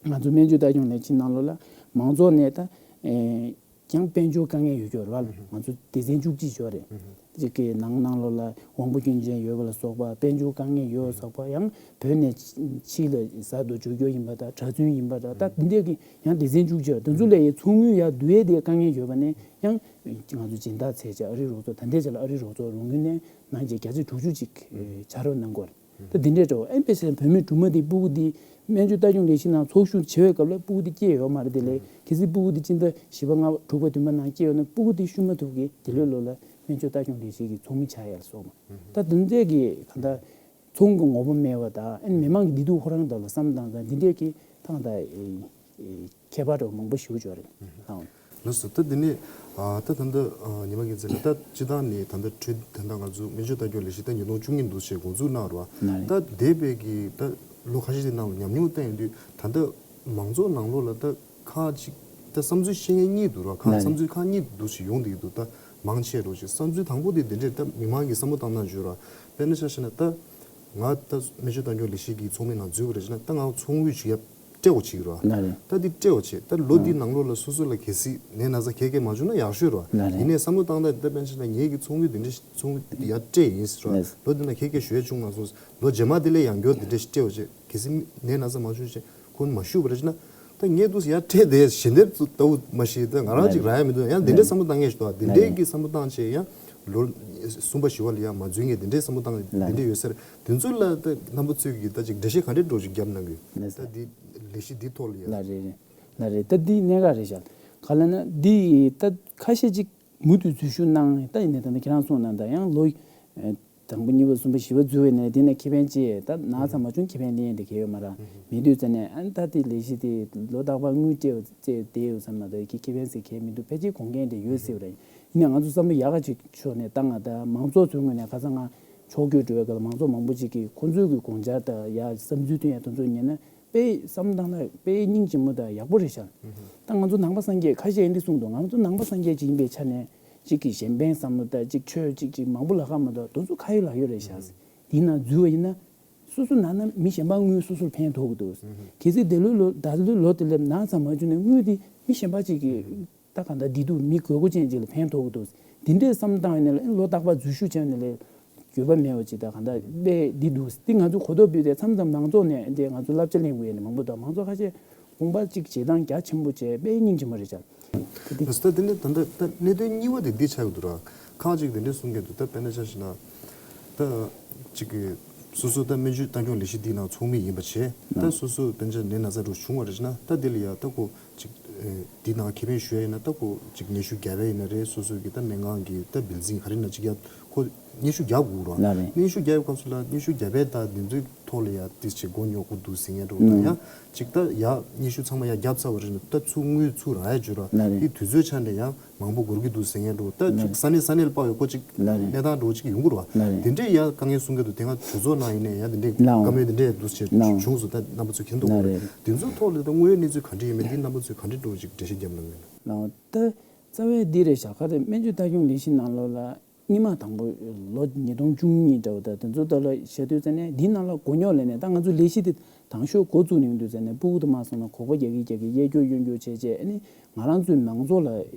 ང་ཚོ་སྨན་བཅོས་ལྟ་སྐྱོང་ལས་གཞི་ནང་ལོགས་ལ་མང་ཚོགས་ནས་ད་ཨེ། ཀྱང་དཔལ་འབྱོར་དཀའ་ངལ་ཡོད་ཀྱི་ཡོད་རེད་བ། ང་ཚོ་སྡེ་ཚན་བཅུ་གཅིག་ཡོད་རེད། གཅིག་གི་ནང་ནང་ལོགས་ལ་དབང་པོ་སྐྱོན་ཅན་ཡོད་པ་ལ་སོགས་པ། དཔལ་འབྱོར་དཀའ་ངལ་ཡོད་སོགས་པ། ཡང་བོད་ནས་ཕྱི་ལ་གསར་དུ་འབྱོར་རྒྱུ་ཡིན་པ་དང་གྲྭ་བཙུན་ཡིན་པ་དང་། ད་འདི་འདྲས་ཀྱི་ཡང་སྡེ་ཚན་བཅུ་གཅིག་ཡོད། དེ་ཚོ་ལ་ཡང་ཚོགས་དངུལ་ཡར་བསྡུ་ཡས་དེ་དཀའ་ངལ་ཡོད་པ་ནས་ཡང་ང་ཚོ་སྦྱིན་བདག་ཚད་ཆེ་ཨ་རིའི་རོགས་ཚོགས། ད་ལྟའི་ཆ་ལ་ཨ་རིའི་རོགས་ཚོགས་རོང་ཡུལ་ནས་ནང་ཆེ་བརྒྱ་ཆ་དྲུག་ཅུ་ཅིག་ཕྱག་རོགས་གནང་གི་ཡོད་རེད། ད་འདི་འདྲའི་འདྲ་བོ་ཨེམ་པེ་སི་བོད་མི་སྦྲུམ་མ་འདི་སྤུ་གུ་འདི་སྨན་བཅོས་ལྟ་སྐྱོང་ལས་གཞི་ནང་ཚོགས་ཞུགས་བྱེད་པའི་སྐབས་ལ་སྤུ་གུ་འདི་སྐྱེས་ཡོད་མ་རེད། དེ་ལས་གལ་སྲིད་སྤུ་གུ་འདི་སྤྱི་ཟླ་བཞི་པ་ལྔ་པ་དྲུག་པ་བདུན་པ་ནང་སྐྱེས་ཡོད་ན་སྤུ་གུ་འདི་ཤུལ་མ་ཐུག་གི་དེ་ལོའི་ལོ་ལ་སྨན་བཅོས་ལྟ་སྐྱོང་ལས་གཞི་གི་ཚོགས་མི་ཆགས་ཡ་ལ་སོགས་མ། ད་འདི་འདྲའི་གི་གང་ལྟར་ཚོང་གི་ངོ་བོ་མེད་པ་དང་ཨ་ནི་མི་མང་གི་བདེ་སྡུག་ཁོ་རང་དག་ལ་བསམ་བཏང་ཙང་འདི་འདྲའི་གི་ཐང་ད་ཁྱད་པར་འདྲ་བོ་མང་པོ་ཞིག་ཡོད་རེད། ཨང་། ལགས་སོ། ད་འདི་ནས་ཨ་ད་ད་ལྟ་ཨ་ཉི་མ་རྒྱལ་མཚན་ལགས། ད་སྤྱི་བཏང་ནས་ད་ལྟ་ཁྲོད་ད་ལྟ་ང་ཚོ་སྨན་བཅོས་ལྟ་སྐྱོང་ལས་གཞི་ད་ཉིས་སྟོང་བཅུ་གཉིས་འདུག་ཅེས་འགོ་འཛུགས་གནང་རེད་བ། ད་འདས་པའི་གི་ད་ལོ་ཁ་ཤས་ཀྱི་ནང་ལ་ཉམས་མྱོང་བསྟན་ཡོང་དུས་ད་ལྟ་མང་ཚོགས་ནང་ལོགས་ལ་ད་ཁག་ཅིག་ད་བསམ་ཚུལ་བཤད་མཁན་གཉིས་འདུག་ར། ཁག་བསམ་ཚུལ་ཁག་གཉིས་འདུག་ཅིག་ཡོང་བསྡད་ཀྱི་འདུག་ད་མང་ཆེ་རུ་ཅིག་བསམ་ཚུལ་དང་པོ་དེ་འདི་འདྲས། ད་མི་མང་གི་བསམ་བློ་བཏང་སྟངས་བརྗོད་ར། དཔེར་ན་ཆ་བཞག་ན་ད་ང་ད་སྨན་བཅོས་ལྟ་སྐྱོང་ལས་གཞི་གི་ཚོགས་མི་ནང་འཛུལ་བ་རེད་ཅེ་ན་ད་ང་ཚོགས་དངུལ་ཅིག་ཡར་སྤྲད་དགོས་ཅིག་ར། ད་འདི་སྤྲད་དགོས་ཅེ་ད་ལོ་འདི་ནང་ལོགས་ལ་སོ་སོ་ལ་གལ་སྲིད་ནད་ན་ཚ་ག་གེ་མ་བྱུང་ན་ཡག་ཤོས་ར། ཡིན་ནའི་བསམ་བློ་བཏང་སྟངས་ད་དཔེར་ན་ཆ་བཞག་ན་ངེད་ཀྱི་ཚོགས་དངུལ་འདི་འདྲས་ཚོགས་དངུལ་ཡར་སྤྲད་ཡིན་ཟེར་ར། ལོ་འདི་ན་ག་གེ་ཞུ་ཡ་བྱུང་མ་སོང་། ལོ་རྗེས་མ་དེ་ལས་ཡང་བསྐྱར་འདི་འདྲས་ཞིག་སྤྲད་དགོས་ཅེ། གལ་སྲིད་ནད་ན་ཚ་མ་བྱུང་ཅེ་ཁོ་མ་ཞུས་པ་རེད་ཅེ་ན། ད་ངས་འདུག་ཡར་སྤྲད་དེ་ཞལ་འདེབས་ལྟ་བུ་མ་ཤེས། ད་ང་རང་ཅིག་རག་ཡ་མི་འདུག་ཡང་འདི་འདྲའི་བསམ་བློ་བཏང་མཁན་ཞིག་འདུག་འདི་འདྲའི་གི་བསམ་བློ་བཏང་བྱས་ཡང་ལོ་གསུམ་པ་བཞི་པ་ལ་ཡང་མ་འཛུལ་མཁན་འདི་འདྲའི་བསམ་བློ་བཏང་འདི་འདྲའི་ཡོད་ས་རེད། དེ་ཚོ་ལ་ད་རྣམ་པ་ཚོས་ཀྱི་ད་ཅིག་འགྲེལ་བཤད་ག་འདྲའི་འདྲ་ཅིག་བརྒྱབ་གནང་གི་ད་འདི་ལས་གཞི་འདི་ཐོག་ལ་ཡ། ལ་རེད་རེད། ལ་རེད། ད་འདི་གནད་འགག་རེད་ཤག་ག་ལ་ན་འདི་ད་ཁ་ཤས་ཅིག་མུ་མཐུད་འཛུལ་ཞུགས་གནང་ད་ཡིན་ནའི་ད་ནི་ཁྱེད་རང་གསུངས་གནང་ད་ཡང་ལོ། དང་པོ་གཉིས་པ་གསུམ་པ་བཞི་པ་འཛུལ་བའི་ནས་དེ་ནས་ཁེ་ཕན་ཅི་ད་ན་ཚ་མ་བྱུང་ཁེ་ཕན་ལེན་དེ་གལ་ཡོད་མ་ར། མེད་དུས་ཙ་ནས་ཨ་ནི་ད་དེ་ལས་གཞི་དེ་ལོ་རྟག་པར་དངུལ་སྤྲད་བྱས་བསྡད་ཡོད་བསམ་ན་ད་ཁེ་ཁེ་ཕན་ཟེར་གལ་མི་འདུག་ཕལ་ཆེར་གོང་འགན་དེ་ཡོད་སྲིད་པ་རེད། ཡིན་ནའི་ང་ཚོ་བསམ་བློ་ཡག་ག་ཅིག་ཕྱོགས་ནས་བཏང་ང་ད་མང་ཚོགས་ཚོའི་ངོས་ནས་ཁ་སང་ང་ཕྱོགས་བསྐྱོད་འགྲོ་བའི་སྐབས་ལ་མང་ཚོགས་མང་པོ་ཅིག་གིས་ཁོང་ཚོའི་གི་དགོངས་འཆར་དང་ཡ་བསམ་ཚུལ་བཏོན་ཡ་དེ་ཚོ་ཉན་ན། དཔེ་བསམ་བཏང་ན་དཔེ་སྙིང་རྗེ་མོ་དང་ཡག་པོ་རེད་ཤག་ད་ང་ཚོ་ནང་པ་སངས་རྒྱས་ཁ་ཤས་འདི་གསུངས་འདུག་ང་ཚོ་ནང་པ་སངས་རྒྱས་ཅིག་ཡིན་པའི་ཆ་ནས་གཅིག་གིས་གཞན་ཕན་བསམ་བློ་དང་གཅིག་ཆོས་གཅིག་གཅིག་མང་པོ་ལབ་ཁག་མ་གཏོགས་དེ་ཚོ་ཁ་ཡོད་ལག་ཡོད་རེད་ཤག་འདི་ནང་འཛུལ་བ་ཡིན་ན་སོ་སོ་ན་ན་མི་གཞན་པ་དངུལ་སོ་སོར་ཕན་ཐོགས་ཀྱི་འདུག་གལ་སྲིད་འདི་ལོའི་ལོ་ད་ལོའི་ལོ་དེ་ལ་ན་ཚ་མ་བྱུང་ནས་དངུལ་དེ་མི་གཞན་པ་གཅིག་གིས། ད་གང་ལྟར་བདེ་སྡུག་མི་དགོས་མཁོ་ཅན་ཅིག་ལ་ཕན་ཐོགས་ཀྱི་འདུག་འདི་འདྲའི་བསམ་བཏང་ཡོད་ན་ལ་ལོ་རྟག་པར་འཛུལ་ཞུགས་བྱས་ནས་ལས་འགྱོད་པ་མེད་པ་ཅིག་ད་གང་ལྟར་དཔེ་འདི་འདུག་འདི་ང་ཚོ་གོ་རྟོགས་སྤེལ་ཏེ་མཚམས་མཚམས་མང་ཚོགས་ནས་འདི་ང་ཚོ་བསླབ་བྱ་ལེན་དགོས་ཡ་ནི་མང་པོ་འདུག་མང་ཚོགས་ཁ་ཤས་དགོངས་པ་གཅིག་བྱེད་སྟངས་རྒྱ་ཆེན་པོ་བྱས་དཔེ་སྙིང་རྗེ་མོ་རེད་ཤག་ད་ལྟ་འདི་ནི་ད་ལྟ་ད་གནད་དོན་གཉིས་པ་དེ་འདི་ཆགས་ཀྱི་འདུག་ར། ཁག་ཅིག་དེ་འདྲས་གསུང་མཁན་འདུག་ད་དཔེར་ན་ཆ་བཞག་ན། ད་ཅིག་གི་སོ་སོ་ད་སྨན་བཅོས་ལྟ་སྐྱོང་ལས་གཞི་འདིའི་ནང་ཚོགས་མི་ཡིན་པ་བྱས་ད་སོ་སོ་དཔེར་ན་ཆ་ནད་ན་ཚ་འདྲ་བྱུང་བ་རེད་ཅེ་ན་ད་དེ་ལ་ཡ་ད་ཁོ། ཅིག་ཨེ། འདི་ནང་ཁེ་ཕན་ཞུ་ཡ་ཡིན་ན་ད་ཁོ་ཅིག་སྙན་ཞུ་རྒྱབ་ཡ་ཡིན་ན་རེད། སོ་སོའི་གི་ད་སྨན་ཁང་གི་ད་བིལ་ཛིང་ག་རེ་ན་ཅིག་ཡ་ཁོ་སྙན་ཞུ་རྒྱབ་དགོས་རེད། ལགས་རེད། སྙན་ཞུ་རྒྱབ་ཡ་སྐབས་སུ་ལ་སྙན་ཞུ་རྒྱབ་ཡ་ད་འདི་ཚོའི་ཐོག་ལ་ཡ་ཏིས་ཅིག་མགོ་རྙོག་གི་འདུག་ཟེར་མཁན་འདྲ་བོ་དང་ཡང་ཅིག་ད་ཡ་སྙན་ཞུ་ཚང་མ་ཡ་རྒྱབ་ཚར་བ་རེད་ན་ད་ཚུར་དངུལ་ཚུར་རག་ཡ་བརྗོད་ར་ལགས་རེད། དེ་དུས་ཚོད་ཆ་ནས་ཡང་མང་པོ་འགོར་གི་འདུག་ཟེར་མཁན་འདྲ་བོ་ད་ཅིག་ས་གནས་ས་གནས་ལ་དཔག་ཡོད་ཁོ་ཅིག་ལགས་རེད། གནས་སྟངས་འདྲ་བོ་ཅིག་ཡོང་གི་རེད་བ། ལགས་རེད། དེ་འདྲས་ཡ་དཀའ་ངལ་གསུང་གི་འདུག་དེ་སྔ་གྲོས་ཚོགས་ནང་ཡིན་ནའི་ཡ་དེ་འདྲས་ལགས་བཀའ་མོལ་དེ་འདྲས་འདུག་ཟེར་ལགས་བྱུང་སོང་ད་རྣམ་པ་ཚོས་མཁྱེན་འདུག་གོ་རེད། དེ་ཚོའི་ཐོག་ལ་ད་དངོས་ཡོད་གནས་ཚུལ་ག་འདྲས་ཡོད་མེད་འདི་རྣམ་པ་ཚོས་ག་འདྲས་འགྲོ་ཅིག་འགྲེལ་བཤད་བརྒྱབ་གནང་གི་ཡོད་ན། ལགས་ད་རྩ་བའི་འདི་རེད་ཤག་ག་རེ་སྨན་བཅོས་ལྟ་སྐྱོང་ལས་གཞི་ནང་ལོགས་ལ་སྔོན་མ་དང་པོ་ལོ་ཉིས་སྟོང་བཅུ་གཉིས་འདྲ་བོ་ད་དེ་ཚོ་ད་ལ་བཤད་དུས་ཙ་ནས་འདིའི་ནང་ལ་མགོ་རྙོག་ལས་ནས་ད་ང་ཚོ་ལས་གཞི་དེ་དང་ཤོས་འགོ་བཙུགས་ནས་ཡོང་དུས་ཙ་ནས་སྤུ་གུ་དུ་མ་སོང་ན་གོག་པ་རྒྱག་གི་རྒྱག་གི་གཡས་སྐྱོར་གཡོན་སྐྱོར་བྱས་བྱས་ཨ་ནི་ང་རང་ཚོའི་མང་ཚོགས་ལ་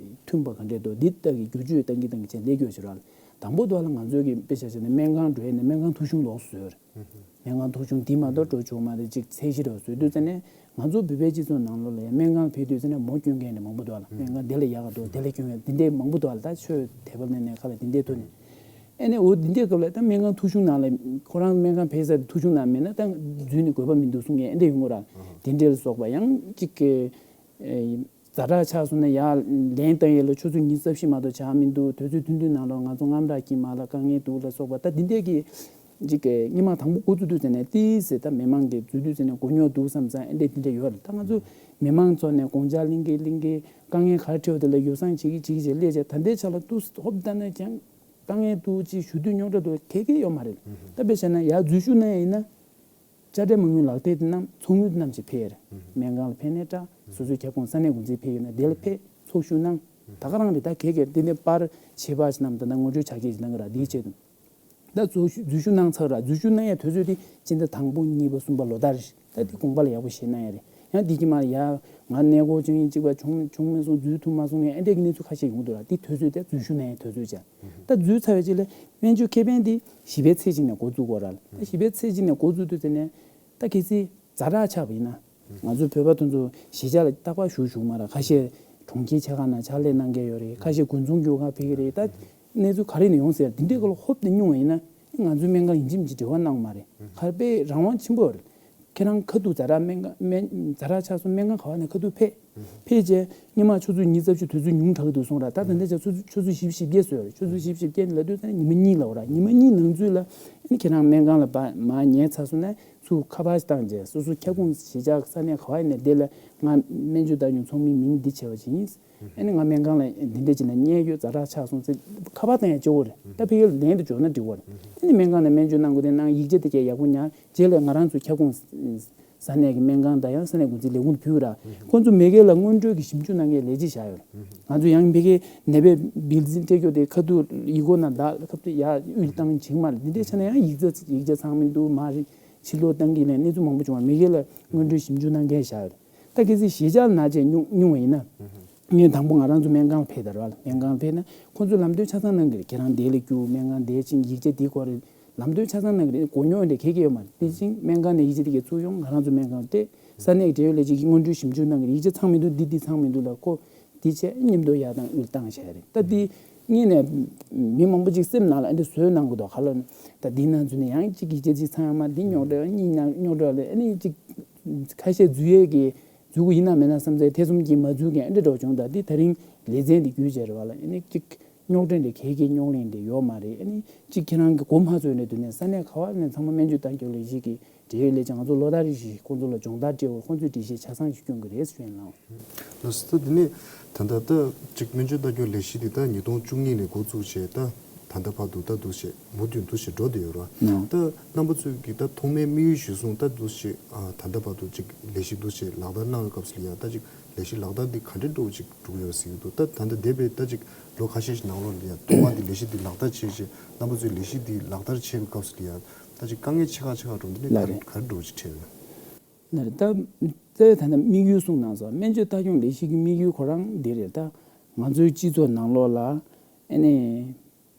མཐུན་པ་ག་འདྲས་འདུག་འདི་ལྟ་གི་བསྒྱུར་བཅོས་གཏང་གི་གཏང་གི་བྱས་ལས་སྐྱོར་བྱེད་རོགས། དང་པོ་དུ་བ་ལ་ང་ཚོའི་གི་དཔེ་ཆ་བྱས་ན་སྨན་ཁང་འགྲོ་ཡས་ནས་སྨན་ཁང་ཐོ་གཞུང་ལོགས་སུ་བཟོས་རེད། སྨན་ཁང་ཐོ་གཞུང་འདི་མ་གཏོགས་འགྲོ་ཆོག་མ་རེད་ཅིག་ཚད་གཞི་རེད་བཟོས་དུས་ཙ་ནས་ང་ཚོ་བོད་པའི་སྤྱི་ཚོགས་ནང་ལོགས་ལ་ཡང་སྨན་ཁང་ཕེབས་དུས་ཙ་ནས་མོ་སྐྱོན་མཁན་ནས་མང་པོ་འདུག་ལ་སྨན་ཁང་འདི་ལ་ཡག་ག་འདུག་དེ་ལ་སྐྱོན་མཁན་འདི་འདྲའི་མང་པོ་འདུག་ལ་ད་ཆོས་དད་པ་ལ་ནས་ཁ་ལ་འདི་འདྲའི་ཐོག་ནས་ཨེ་ནས་འོ་འདི་འདྲའི་སྐབས་ལ་ད་སྨན་ཁང་ཐོ་གཞུང་ནང་ལ་ཁོ་རང་སྨན་ཁང་ཕེབས་ས་ཐོ་གཞུང་ནང་མེད་ན་ད་འཛུལ་ནས་དགོས་པ་མི་འདུག་གསུང་མཁན་ཨེ་འདྲ་ཡོང་གི་ར་འདི་འདྲའི་ལ་སོགས་པ་ཡང་ཅིག་གི་ཛ་དྲག་ཆགས་སོང་ན་ཡར་ལན་བཏང་ཡས་ལ་ཆུ་ཚོད་ཉི་ཤུ་རྩ་བཞི་མ་གཏོགས་བྱ་མི་འདུག་དུས་ཚོད་ཐུང་ཐུང་ནང་ལ་ང་ཚོ་དངངས་སྐྲག་སྐྱེས་མ་ལ་དཀའ་ངལ་འདུག་ལ་སོགས་པ། ད་འདི་འདྲས་ཀྱི་ཅིག་གི་སྔོན་མ་དང་པོ་འགོ་བཙུགས་དུས་ཙམ་ནས་ཏིས་ཟེར། ད་མི་མང་གི་འཛུལ་དུས་ཙམ་ནས་མགོ་རྙོག་འདུག་བསམ་ཙང་ཨེ་འདྲས་འདི་འདྲས་ཡོད་རེད། ད་ང་ཚོ་མི་མང་ཚོ་ནས་དགོངས་འཆར་གླེང་གི་གླེང་གི་དཀའ་ངལ་ག་རེ་འཕྲད་པ་དེ་ལ་ཡོ་བསྲང་བྱེད་ཀྱི་བྱེད་ཀྱི་བྱེད་ལས་བྱས། ད་ལྟའི་ཆ་ལ་ཏུས་ཧོབ་ལྟ་ན་ཀྱང་དཀའ་ངལ་འདུག་ཅིག་ཞུ་དུས་རྙོག་དྲ་འདུག་ག་གེ་ཡོད་མ་རེད། ད་དཔེ་བྱས་ན་ཡར་འཛུལ་ཞུགས་གནང་ཡ་ཡིན་ན། དཔྱ་ཁྲལ་མ་དངུལ་ལག་དེབ་དེ་རྣམས་ཚོགས་དངུལ་དེ་རྣམས་ཀྱིས་ཕུལ་ཡ་རེད། སྨན་ཁང་ལ་ཕུལ་ནའི་འདྲ། སོ་སོའི་ཁྱབ་ཁོངས་ས་གནས་འགོ་འཛིན་ཕུལ་ཡོད་ན་དེ་ལ་ཕུལ། ཚོགས་ཞུགས་གནང་། ད་ག་རང་རེད། ད་ག་གེ་འདི་ནས་པར་ཆད་པ་ཞིག་རྣམས་ད་ལྟ་སྔོན་འགྲོའི་ཕྱག་འཁྱེར་ཞིག་གནང་གི་ར། དེའི་ཆེད་དུ་ད་འཛུལ་ཞུགས་འཛུལ་ཞུགས་གནང་ཚར་ར། འཛུལ་ཞུགས་གནང་ཡ་དུས་ཚོད་དེ་སྤྱི་ཟླ་དང་པོ་གཉིས་པ་གསུམ་པ་ལོ་ལྟར་རེད། ད་དེ་དགོངས་པ་ལ་ཡག་པོ་བཞེས་གནང་ཡ་རེད། ཡང་དེ་གི་མར་ཡ་ང་གནས་སྐོར་བྱུང་ཡིན་གཅིག་པ་བྱུང་བྱུང་མི་སོང་འཛུལ་ཐུབ་མ་སོང་ཡ་ཨེ་འདྲས་ཀྱི་གནས་ཚུལ་ཁ་ཤས་ཡོང་འདུག་ར། དེ་དུས་ཚོད་དེ་འཛུལ་ཞུགས་གནང་ཡ་དུས་ཚོད་ཅིག་ད་འཛུལ་ཚར་བའི་རྗེས་ལ་སྨན་བཅོས་ཁེ་ཕན་དེ་བཞི་པའི་ཚེས་གཅིག་ནས་འགོ་བཙུགས་དགོས་ར། ད་བཞི་པའི་ཚེས་གཅིག་ནས་འགོ་བཙུགས་དུས་ཙམ་ནས་ད་གལ་སྲིད་ཛ་དྲག་ཆགས་པ་ཡིན་ན། ང་ཚོ་བོད་པ་དེ་ཚོ་གཞིས་ཆགས་ལ་རྟག་པར་བཞུགས་བཞུགས་མ་ར། ཁ་ཤས་གྲོང་ཁྱེར་ཆེ་ཁག་ནང་ཕྱག་ལས་གནང་མཁན་ཡོད་རེད། ཁ་ཤས་དགོན་ཚོགས་རྒྱུ་ཁག་ཕེབས་ཀྱི་རེད། ད་གནས་ཚུལ་ག་རེ་ནས་ཡོང་ཟེར་དེ་འདྲའི་སྐོར་ལ་ཧོབ་ཏེ་སྙུང་བ་ཡིན་ན། ང་ཚོའི་སྨན་ཁང་ཡིན་གཅིག་མིན་གཅིག་འབྲེལ་བ་གནང་མ་རེད། ཁ་དཔེ་རང་དབང་ཆེན་པོ་རེད། ཁྱེད་རང་ཁ་ཐུག་ཛ་དྲག་སྨན་ཁང་སྨན་ཛ་དྲག་ཆགས་སོང་སྨན་ཁང་ག་བ་ནས་ཁ་ཐུག་ཕེབས། ཕེབས་རྗེས་སྔོན་མ་ཆུ་ཚོད་ཉི་ཤུ་རྩ་བཞི་དུས་ཚོད་ཉུང་དྲགས་འདུག་གསུངས་ར། ད་ད་ལྟ་ཆ་ཆུ་ཚོད་ཆུ་ཚོད་བཞི་བཅུ་ཞེ་བརྒྱད་བཟོས་རེད། ཆུ་ཚོད་བཞི་བཅུ་ཞེ་བརྒྱད་ལབ་དུས་ད་ཉི་མ་གཉིས་ལབ་ར། ཉི་མ་གཉིས་ནང་ཚུད་ལ་ཨ་ནི་ཁྱེད་རང་སྨན་ཁང་ལ་ཕར་མར་ཉལ་ཚར་སོང་ན་ཚུར་ཁ་པར་ཞིག་བཏང་རྗེས་སོ་སོ་ཁྱབ་ཁོངས་གཞིས་ཆགས་ས་གནས་ག་བ་ཡིན་ནའི་དེ་ལ་ང་སྨན་བཅོས་ལྟ་སྐྱོང་ཚོགས་མིའི་མིང་འདི་བྱས་པ་ཅིག་ཡིན། ཨ་ནི་ང་སྨན་ཁང་ལ་འདི་འདྲ་ཅིག་ལ་གནས་ཡོད་ཛ་དྲག་ཆགས་སོང་ཟེར་ཁ་པར་བཏང་ཡ་གཅིག་པོ་རེད། ད་ཕ་གིར་ལན་དུ་འབྱོར་ན་འགྲིག་པ་རེད། ཨ་ནི་སྨན་ཁང་ནས་སྨན་བཅོས་གནང་དགོས་དེ་གནང་། ཡིག་ཆ་དེ་གས་ཡག་པོ་ཉར་རྗེས་ལ་ང་རང་ཚོ་ཁྱབ་ཁོངས་ས་གནས་ཀྱི་སྨན་ཁང་དང་ཡང་ས་གནས་འགོ་འཛིན་ལས་ཁུངས་ལ་ཕུལ་ར། ཁོང་ཚོ་མ་གི་ལ་སྔོན་འགྲོའི་གི་ཞིབ་འཇུག་གནང་མཁན་ལས་བྱེད་བཞག་ཡོད། ང་ཚོ་ཡང་མ་གི་ནད་པའི་བིལ་ཟིན་སྤྲད་རྒྱུ་དེ་ཁ་ཐུག་ཡིག་སྐོགས་ནང་བདག་ཁ་ཐུག་ཡར་དབུལ་བཏང་བྱེད་མ་རེད། འདི་འདྲའི་ཆ་ནས་ཡང་ཡིག་ཚང་ཡིག་ཆ་ཚང་མི་འདུག་མ་རེད། ཕྱིར་སློག་བཏང་གི་ལས་གནས་ཚུལ་མང་པོ་བྱུང་བ། མ་གི་ལ་སྔོན་འགྲོའི་ཞིབ་འཇུག་གནང་མཁན་བཞག་ཡོད། ད་གལ་སྲིད་གཞིས་ཆགས་ནང་བྱས་སྙུང་སྙུང་བ་ཡིན་ན། ངས་དང་པོ་ང་རང་ཚོ་སྨན་ཁང་ལ་ཕེབས་དང་ར། སྨན་ཁང་ལ་ཕེབས་ན་ཁོང་ཚོས་ལམ་སྟོན་ཆ་ཚང་གནང་གི་རེད། ཁྱེད་རང་འདི་ལ་རྒྱུགས། སྨན་ཁང་འདི་ཕྱིན། ཡིག་ཆ་འདི་དགོས་རེད། ལམ་སྟོན་ཆ་ཚང་གནང་གི་རེད། མགོ་རྙོག་འདྲ་ག་གེ་ཡོད་མ་རེད། དེ་ཕྱིན་སྨན་ཁང་ནས་ཡིག་ཆ་འདི་གས་ཚུར་ཡོང་ང་རང་ཚོ་སྨན་ཁང་ལ་སྤྲད། ས་གནས་ཀྱི་འབྲེལ་ཡོད་ལས་བྱེད་ཀྱིས་སྔོན་འགྲོའི་ཞིབ་འཇུག་གནང་གི་རེད། ཡིག་ཆ་ཚང་མི་འདུག་འདི་འདི་ཚང་མི་འདུག་ལབ། ཁོ་འདི་བྱས་མཉམ་དུ་ཡར་བཏང་དབུལ་བཏང་བྱས་རེད། ད་འདི་སྔོན་ནས་མི་མང་པོ་ཅིག་སེམས་ནང་ལ་ཨ་འདྲ་བཟོས་གནང་གི་འདུག་ག་ལ་ད་འདི་ནང་ཚུད་ནས་ཡང་ཅིག་ཡིག་ཆ་ཅིག་ཚང་ཡང་མ་འདི་རྙོག་དྲ་གཉིས་ནང་རྙོག་དྲ་ལ་ཨ་ནི་ཅིག་ཁ་ཤས་འཛུལ་ཡས་ཀྱི་འཛུལ་གི་ཡིན་ན་མེད་ན་བསམ་ཚེ་ཐེ་ཚོམ་གྱིས་མ་འཛུལ་མཁན་ཨ་འདྲ་འདྲ་བྱུང་། ད་འདི་ད་རིང་ལེ་ཚན་འདི་བརྒྱུད་བྱས་རེད་བ་ལ། ཨ་ནི་ཅིག་རྙོག་དྲ་འདི་ག་གེ་རྙོག་གླེང་འདི་ཡོད་མ་རེད། ཨ་ནི་ཅིག་ཁྱེད་རང་གི་མགོ་མ་ཚོས་ནས་དུས་ནས་ས་གནས་ག་བ་ནས་ཚང་མ་སྨན་བཅོས་ལྟ་སྐྱོང་ལས་གཞི་གི་འབྲེལ་ཡོད་ལས་བྱེད་ང་ཚོ་ལོ་ལྟར་རེ་བཞིན་ཁོང་ཚོ་ལ་སྦྱོང་བརྡར་སྤྲད་འོ། ཁོང་ཚོས་འགྲེལ་བཤད་ཆ་ཚང་ཞིག་སྐྱོན་གི་རེད་ཞུ་ཡིན་ལགས། ལགས་སོ། ད་འདི་ནས་ད་ལྟ་ད་ཅིག་སྨན་བཅོས་ལྟ་སྐྱོང་ལས་གཞི་འདི་ད་ཉིས་སྟོང་བཅུ་གཉིས་ནས་འགོ་བཙུགས་བྱས་ད་ད་ལྟ་བར་དུ་ད་འདུག་བྱས་མུ་མཐུད་འདུག་བྱས་འགྲོ་བསྡད་ཡོད་རེད་བ། ད་རྣམ་པ་ཚོས་ཀྱི་ད་ཐོག་མའི་དམིགས་ཡུལ་གཞིར་བཟུང་ད་འདུག་བྱས་ད་ལྟ་བར་དུ་ཅིག་ལས་གཞི་འདུག་བྱས་ལག་བསྟར་གནང་བའི་སྐབས་སུ་ལ་ཡ་ད་ཅིག་ལས་གཞི་ལག་བསྟར་འདི་ག་འདྲ་འདྲ་བོ་ཅིག་འགྲོ་གི་ཡོད་ཟེར་གྱི་འདུག་ད་ད་ལྟ་འདས་པའི་ད་ཅིག་ལོ་ཁ་ཤས་ཤིག་ནང་ལོགས་ལ་ཡ་ཐོག་མ་འདི་ལས་གཞི་འདི་ལག་བསྟར་བྱས་རྗེས་རྣམ་པ་ཚོས་ལས་གཞི་འདི་ལག་བསྟར་བྱེད་པའི་སྐབས་སུ་ལ་ཡ་ད་ཅིག་དཀའ་ངལ་ཆེ་ཁག་ཆེ་ཁག་འགྲོ་འདི་ནི་ག་རེ་ལགས་རེད། ག་རེ་འདྲ་བོ་ཅིག་འཕྲད་ཡོད། ལགས་རེད། ད་ད་ད་ལྟ་དམིགས་ཡུལ་གསུངས་གནང་སོང་། སྨན་བཅོས་ལྟ་སྐྱོང་ལས་གཞི་གི་དམིགས་ཡུལ་ཁོ་རང་འདི་རེད། ད་ང་ཚོའི་སྤྱི་ཚོགས་ནང་ལོགས་ལ་ཨ་ནི།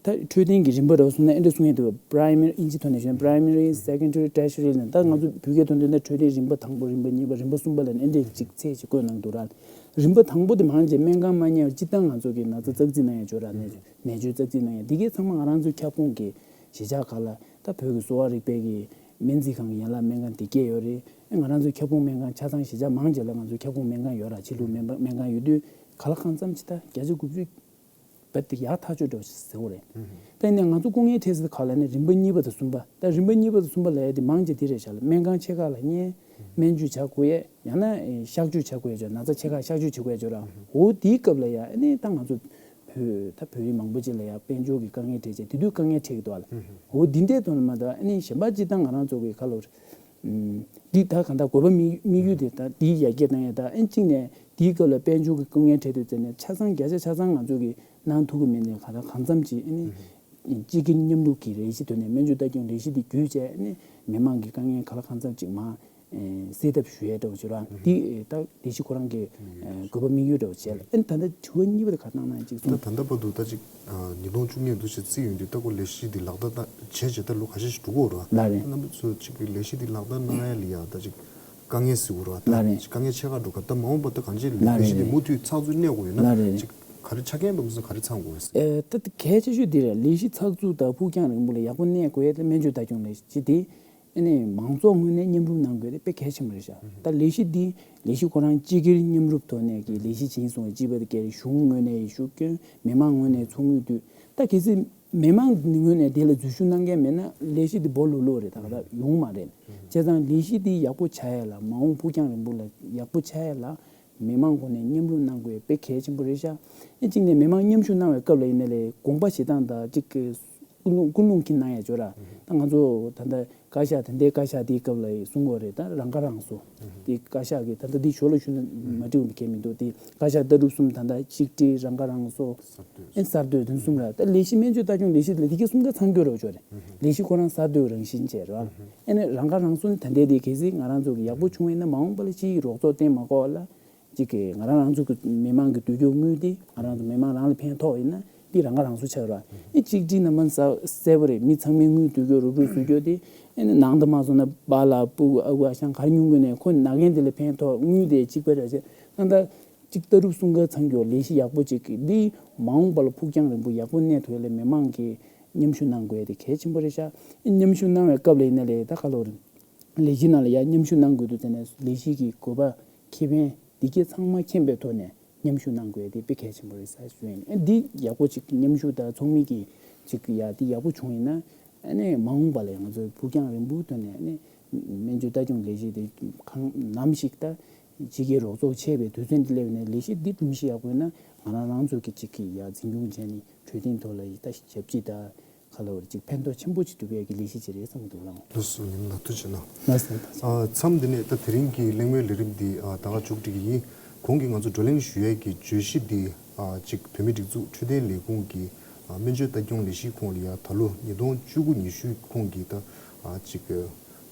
ད་འཕྲོད་བསྟེན་གྱི་རིམ་པ་རེད་གསུངས་ན་ཨེ་འདྲ་གསུང་ཡས་འདུག Primary ཨིན་ཇི་ཐོག་ནས་བཤད་ན་Primary, Secondary, Tertiary ལབ་ན། ད་ང་ཚོ་བོད་སྐད་ཐོག་འདོན་ན་འཕྲོད་བསྟེན་རིམ་པ་དང་པོ། རིམ་པ་གཉིས་པ། རིམ་པ་གསུམ་པ་ལབ་ནས་ཨེ་འདྲ་ཅིག་ཚད་ཅིག་བཀོད་གནང་འདུག་ར། རིམ་པ་དང་པོ་དེ་མང་ཆེ་སྨན་ཁང་མ་ཉལ་བར་སྤྱིར་བཏང་ང་ཚོ་གི་ན་ཚ་ཙག་ཙིག་གནང་ཡས་ཅིག་ཡོད་ར། ནད་ནད་བཅོས་ཙག་ཙིག་གནང་ཡས་འདི་གའི་ཚང་མ་ང་རང་ཚོའི་ཁྱབ་ཁོངས་ཀྱི་གཞིས་ཆགས་ཁག་ལ་ད་བོད་ཀྱི་གསོ་བ་རིག་པའི་གི་སྨན་རྩིས་ཁང་གི་ཡན་ལག་སྨན་ཁང་དེ་གས་ཡོད་རེད། ང་རང་ཚོའི་ཁྱབ་ཁོངས་སྨན་ཁང་ཆ་ཚང་གཞིས་ཆགས་མང་ཆེ་ལ་ང་ཚོའི་ཁྱབ་ཁོངས་སྨན་ཁང་ཡོད་ར། ཕྱི་ལུགས་སྨན་པ་སྨན་ཁང་ཡོད་དུས་ག་ལ་གང་འཚམ་ཅིག་ད་བརྒྱ་ཆ་དགུ་བཅུ་རྦད་དེ་ཡག་ཐག་ཆོད་འདྲ་བོ་ཞིག་ཟེར་བ་རེད། ད་ཡིན་ནའི་ང་ཚོ་སྐུ་ངལ་འཕྲད་ས་དེ་ག་ལ་ནི་རིམ་པ་གཉིས་པ་དང་གསུམ་པ། ད་རིམ་པ་གཉིས་པ་དང་གསུམ་པ་ལབ་ཡ་དེ་མང་ཆེ་དེ་རེད་ཤག་ལ། སྨན་ཁང་ཆེ་ཁག་ལ་གཉེར། སྨན་བཅོས་བྱ་དགོས་ཡས། ཡང་ན་ཨེ་གཤག་བཅོས་བྱ་དགོས་ཡས་ཅིག་ན་ཚ་ཆེ་ཁག་གཤག་བཅོས་བྱེད་དགོས་ཡས་ཅིག་ཡོད་ར། འོ་དེའི་སྐབས་ལ་ཡ་ཨ་ནི་ད་ང་ཚོ་བོད་ད་བོད་རིགས་མང་པོ་ཅིག་ལ་ཡ་དཔལ་འབྱོར་གྱི་དཀའ་ངལ་འཕྲད་བྱས་དེ་དུས་དཀའ་ངལ་འཕྲད་ཀྱི་འདུག་ཨ་ལ། འོ་འདི་འདྲའི་དོན་ལ་མ་གཏོགས་ཨ་ནི་གཞན་པ་སྤྱིར་བཏང་ང་རང་ཚོ་གི་ཁ་ལོ། འདི་ད་གང་ལྟར་དགོས་པ་དམིགས་དམིགས་ཡུལ་དེ་ད་འདིའི་ཡར་རྒྱས་གཏོང་ཡས། ད་ཨེ་གཅིག་ནས་འདིའི་སྐབས་ལ་དཔལ་འབྱོར་གྱི་དཀའ་ངལ་འཕྲད་དུས་ཙམ་ནས་ཆ་ཚང་བརྒྱ་ཆ་ཆ་ཚང་ང་ཚོ་གིས་གནང་ཐུབ་ཀྱི་མེད་ནས་གང་ལྟར་གང་འཚམ་ཅིག་ཨ་ནི་སྤྱི་སྒེར་མཉམ་ལུགས་ཀྱི་ལས་གཞི་དོན་ནས་སྨན་བཅོས་ལྟ་སྐྱོང་ལས་གཞི་འདི་བརྒྱུད་བྱས་ཨ་ནི་མི་མང་གི་དཀའ་ངལ་གང་ལ་གང་འཚམ་ཅིག་མར་སེལ་ཐབས་ཞུ་ཡས་འདྲ་བོ་ཅིག་ར། འདི་ད་ལས་གཞི་ཁོ་རང་གི་དགོས་པ་དམིགས་ཡུལ་འདྲ་བོ་བྱས་ལ། ཨ་ནི་ད་ལྟ་དྲི་བ་གཉིས་པ་དེ་ག་གནང་གནང་ཅིག་ད་གསུངས། ད་ལྟ་བར་དུ་ད་ཅིག་ཉིས་སྟོང་བཅུ་གཉིས་འདུག་བྱས་རྩིས་ཡོང་དུས་ད་ཁོ་ལས་གཞི་འདི་ལག་བསྟར་བྱས་བྱས་ད་ལོ་ཁ་ཤས་ཤིག་འགྲོ་གི་ཡོད་རེད་བ། ལགས་རེད། རྣམ་པ་ཚོ་ཅིག་གི་ལས་གཞི་འདི་ལག་བསྟར་གནང་ཡ་ལ་ཡ་ད་ཅིག་དཀའ་ངལ་ཟེར་དགོས་རེད་བ། ད་ལགས་རེད། ཅིག་དཀའ་ངལ་ཆེ་ཁག་འགྲོ་ག་ད་མ་འོངས་པ་ད་གང་ཅི་ལགས་ལས་གཞི་འདི་རེད། མུ་མཐུད་ཚགས་ཚུད་གནས་དགོས་ཡོད་ན་ལགས་རེད། ཅིག་ག་རེ་ཆ་རྐྱེན་འདྲ་མི་ཚང་ག་རེ་ཚང་དགོས་ཟེར། ཨེ་ད་གལ་ཆེ་ཤོས་འདི་རེད། ལས་གཞི་ཚགས་ཚུད་དང་ཕུགས་རྒྱང་རིང་པོ་ལ་ཡག་པོ་གནས་དགོས་ཡ་དེ་སྨན་བཅོས་ལྟ་སྐྱོང་ལས་གཞི་འདི། ཨ་ནི་མང་ཚོགས་ངོས་ནས་མཉམ་རུབ་གནང་དགོས་དེ་དཔེ་གལ་ཆེན་པོ་རེད་ཤག་ད་ལས་གཞི་འདི་ལས་གཞི་ཁོ་རང་སྤྱི་སྒེར་མཉམ་རུབ་ཐོག་ནས་ཀྱི་ལས་གཞི་ཅིག་ཡིན་སོང་བའི་སྤྱི་པ་དེ་གའི་གཞུང་ངོས་ནས་ཤུགས་སྐྱོན། མི་མང་ངོས་ནས་ཚོགས་དངུལ་བསྡུས། ད་གལ་སྲིད་མི་མང་ངོས་ནས་དེ་ལ་འཛུལ་ཞུགས་གནང་མཁན་མེད་ན་ལས་གཞི་འདི་སྦོ་ལོག་ལོག་རེད། ད་ག་ད་ཡོང་མ་རེད། བྱས་ཙང་ལས་གཞི་འདི་ཡག་པོ་ཆགས་ཡ་ལ་མ་འོངས་ཕུགས་རྒྱང་རིང་པོ་ལ་ཡག་པོ་ཆགས་ཡ་ལ་མི་མང་ངོས་ནས་མཉམ་རུབ་གནང་དགོས་དཔེ་གལ་ཆེན་པོ་རེད་ཤག་ཨེ་གཅིག་ནས་མི་མང་མཉམ་ཞུགས་གནང་བའི་སྐབས་ལ་ཡིན་ན་ལས་དགོངས་པ་བཞེས་སྟངས་དང་གཅིག་གི་ཀུན་སློང་ཀུན་སློང་གི་གནང་ཡ་ཅོ་ར། ད་ང་ཚོ་ད་ལྟ་བཀའ་ཤག་ད་ལྟའི་བཀའ་ཤག་དེའི་སྐབས་ལ་གསུང་གི་ཡོད་རེད། ད་རང་ཁ་རང་གསོ་དེ་བཀའ་ཤག་གི་ད་ལྟ་འདི་ཞོར་ལ་ཞུ་ན་མ་འགྲིག་གི་མི་འདུག་དེ་བཀའ་ཤག་ལྟ་གྲུབ་གསུམ་ད་ལྟ་གཅིག་སྒྲིལ་རང་ཁ་རང་གསོ་ཨེ་གསར་གཏོད་དེ་གསུམ་ར། ད་ལས་གཞི་སྨན་བཅོས་ལྟ་སྐྱོང་ལས་གཞི་ལ་དེ་གའི་གསུམ་ཀ་ཚང་གི་ཡོད་རེད་ཅོ་རེད། ལས་གཞི་ཁོ་རང་གསར་གཏོད་རང་བཞིན་བྱས་ར། ཨེ་ནས་རང་ཁ་རང་གསོ་ནི་ད་ལྟའི་དེ་གལ་སྲིད་ང་རང་ཚོ་གི་ཡག་པོ་བྱུང་བ་ཡིན་ན་མ་འོངས་པ་ལ་ཕྱིའི་རོགས་ཚོགས་བརྟེན་མ་དགོས་པ་ལ། གཅིག་གིས་ང་རང་རང་ཚོ་གི་མི་མང་གི་འདོད་སྐྱོར་དངུལ་དེ་ང་རང་ཚོ་མི་མང་རང་ལ་ཕན་ཐོགས་ཡིན་ན་འདི་རང་ཁ་རང་གསོ་ཆགས་ར། ཨེ་གཅིག་སྒྲིལ་ནང་མ་གསལ་པོ་རེད། མི་ཚང་མའི་དངུལ་འདོད་སྐྱོར་རུབ་རུབ་བཟོ་རྒྱུ་དེ་ཨེ་ནི་ནང་དུ་མ་བཟོ་ན་པཱ་ལགས་སྤུ་གུ་ཨ་ཁུ་ཨ་ཞང་ག་རེ་ཉོ་དགོས་ནས་ཁོ་ན་མཁན་དེ་ལ་ཕན་ཐོགས། དངུལ་དེ་གཅིག་པ་རེད་ཅེ་ད་ལྟ་གཅིག་ལྟ་གྲུབ་གསུམ་ཀ་ཚང་རྒྱུ་ལས་གཞི་ཡག་པོ་གཅིག་གི་འདི་མ་འོངས་པ་ལ་ཕུགས་རྒྱང་རིང་པོ་ཡག་པོ་གནས་ཐུབ་ཡ་ལ་མི་མང་གིས་མཉམ་ཞུགས་གནང་དགོས་ཡ་དེ་གལ་ཆེན་པོ་རེད་ཤག་ཨེ་མཉམ་ཞུགས་གནང་བའི་སྐབས་ལ་ཡིན་ན་ལས་ད་ག་ལོ་རེད། ལས་གཞི་ནང་ལ་ཡང་མཉམ་ཞུགས་གནང་དགོས་འདུག་དེ་ནས་ལས་གཞི་གི་དགོས་པ་ཁེ་ཕན་འདི་གས་ཚང་མ་མཁྱེན་པའི་ཐོག་ནས་མཉམ་ཞུགས་གནང་དགོས་དེ་དཔེ་གལ་ཆེན་པོ་རེད་ཟེར་ཞུ་ཡིན། ཨ་འདི་ཡག་པོ་ཅིག་མཉམ་ཞུགས་དང་ཚོགས་མི་གི་ཅིག་ཡ་འདི་ཡག་པོ་བྱུང་ཡིན་ན་ཨ་ནས་མ་འོངས་པ་ལ་ཡང་ང་ཚོའི་ཕུགས་རྒྱང་རིང་པོའི་ཐོག་ནས་ཨ་ནས་སྨན་བཅོས་ལྟ་སྐྱོང་ལས་གཞི་དེ་གང་ནམ་ཞིག་ད་ཕྱི་རྒྱལ་རོགས་ཚོགས་ཆེ་བའི་དུས་ཚོད་འདི་སླེབས་ནས་ལས་གཞི་འདི་སྒྲུབ་གཞི་ཡག་པོ་ཡིན་ན་ང་རང་རང་ཚོ་གི་ཅིག་གི་ཡ་འཛིན་སྐྱོང་བྱས་ནས་འཕྲོད་བསྟེན་ཐོག་ལ་ཡི་ད་ཞབས་ཕྱི་དང་། ག་ལ་བར་ཅིག་ཕན་ཐོགས་ཆེན་པོ་ཅིག་ཐུབ་ཡས་ཀྱི་ལས་གཞི་ཅིག་རེད་བསམ་གྱི་འདུག་ལགས། ལགས་སོ། ཉིན་ལ་ཐུགས་རྗེ་གནང་། ལགས་སོ། ཨ་མཚམས་འདི་ནས་ད་དེ་རིང་གི་གླེང་མོལ་ལས་རིམ་འདི་ཨ་ད་ག་མཇུག་སྒྲིལ་གྱི་ཡིན། གོང་གི་ང་ཚོ་བགྲོ་གླེང་ཞུ་ཡས་ཀྱི་བརྗོད་གཞི་འདི་ཨ་ཅིག་བོད་མིའི་སྒྲིག་འཛུགས་འཕྲོད་བསྟེན་ལས་ཁུངས་ཀྱི་ཨ་སྨན་བཅོས་ལྟ་སྐྱོང་ལས་གཞིའི་ཁོངས་ལ་ཡ་ད་ལོ་ཉིས་སྟོང་བཅུ་དགུ་ཉི་ཤུའི་ཁོངས་ཀྱི་ད་ཨ་ཅིག་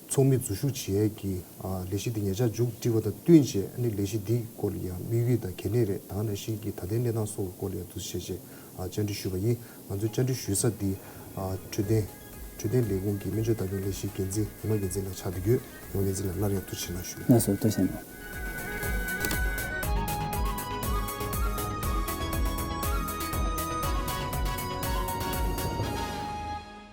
ཚོགས་མི་འཛུལ་ཞུགས་བྱེད་ཡས་ཀྱི་ཨ་ལས་གཞི་འདི་ཉེ་ཆར་མཇུག་སྒྲིལ་བ་དང་བསྟུན་བྱས་ཨ་ནི་ལས་གཞི་འདིའི་སྐོར་ལ་ཡང་དམིགས་ཡུལ་དང་གལ་གནད་རེད། ད་ག་ནང་བཞིན་གྱི་ད་ལྟའི་གནས་སྟངས་སོགས་ཀྱི་སྐོར་ལ་ཡང་འདུ་བྱས་བྱས་ཨ་བཅར་འདྲི་ཞུས་པ་ཡིན། ང་ཚོའི་བཅར་འདྲི་ཞུ་ས་འདི་ཨ་འཕྲོད་བསྟེན་འཕྲོད་བསྟེན་ལས་ཁུངས་ཀྱི་སྨན་བཅོས་ལྟ་སྐྱོང་ལས་གཞིའི་འགན་འཛིན་ཡུམ་ལྷ་རྒྱལ་མཚན་ལགས་ཆགས་བསྡད་ཡོད། ཡུམ་ལྷ་རྒྱལ་མཚན་ལགས་སླར་ཡང་ཐུགས་རྗེ་གནང་ཞུ། ལགས་སོ། ཐུགས་རྗེ་གནང་།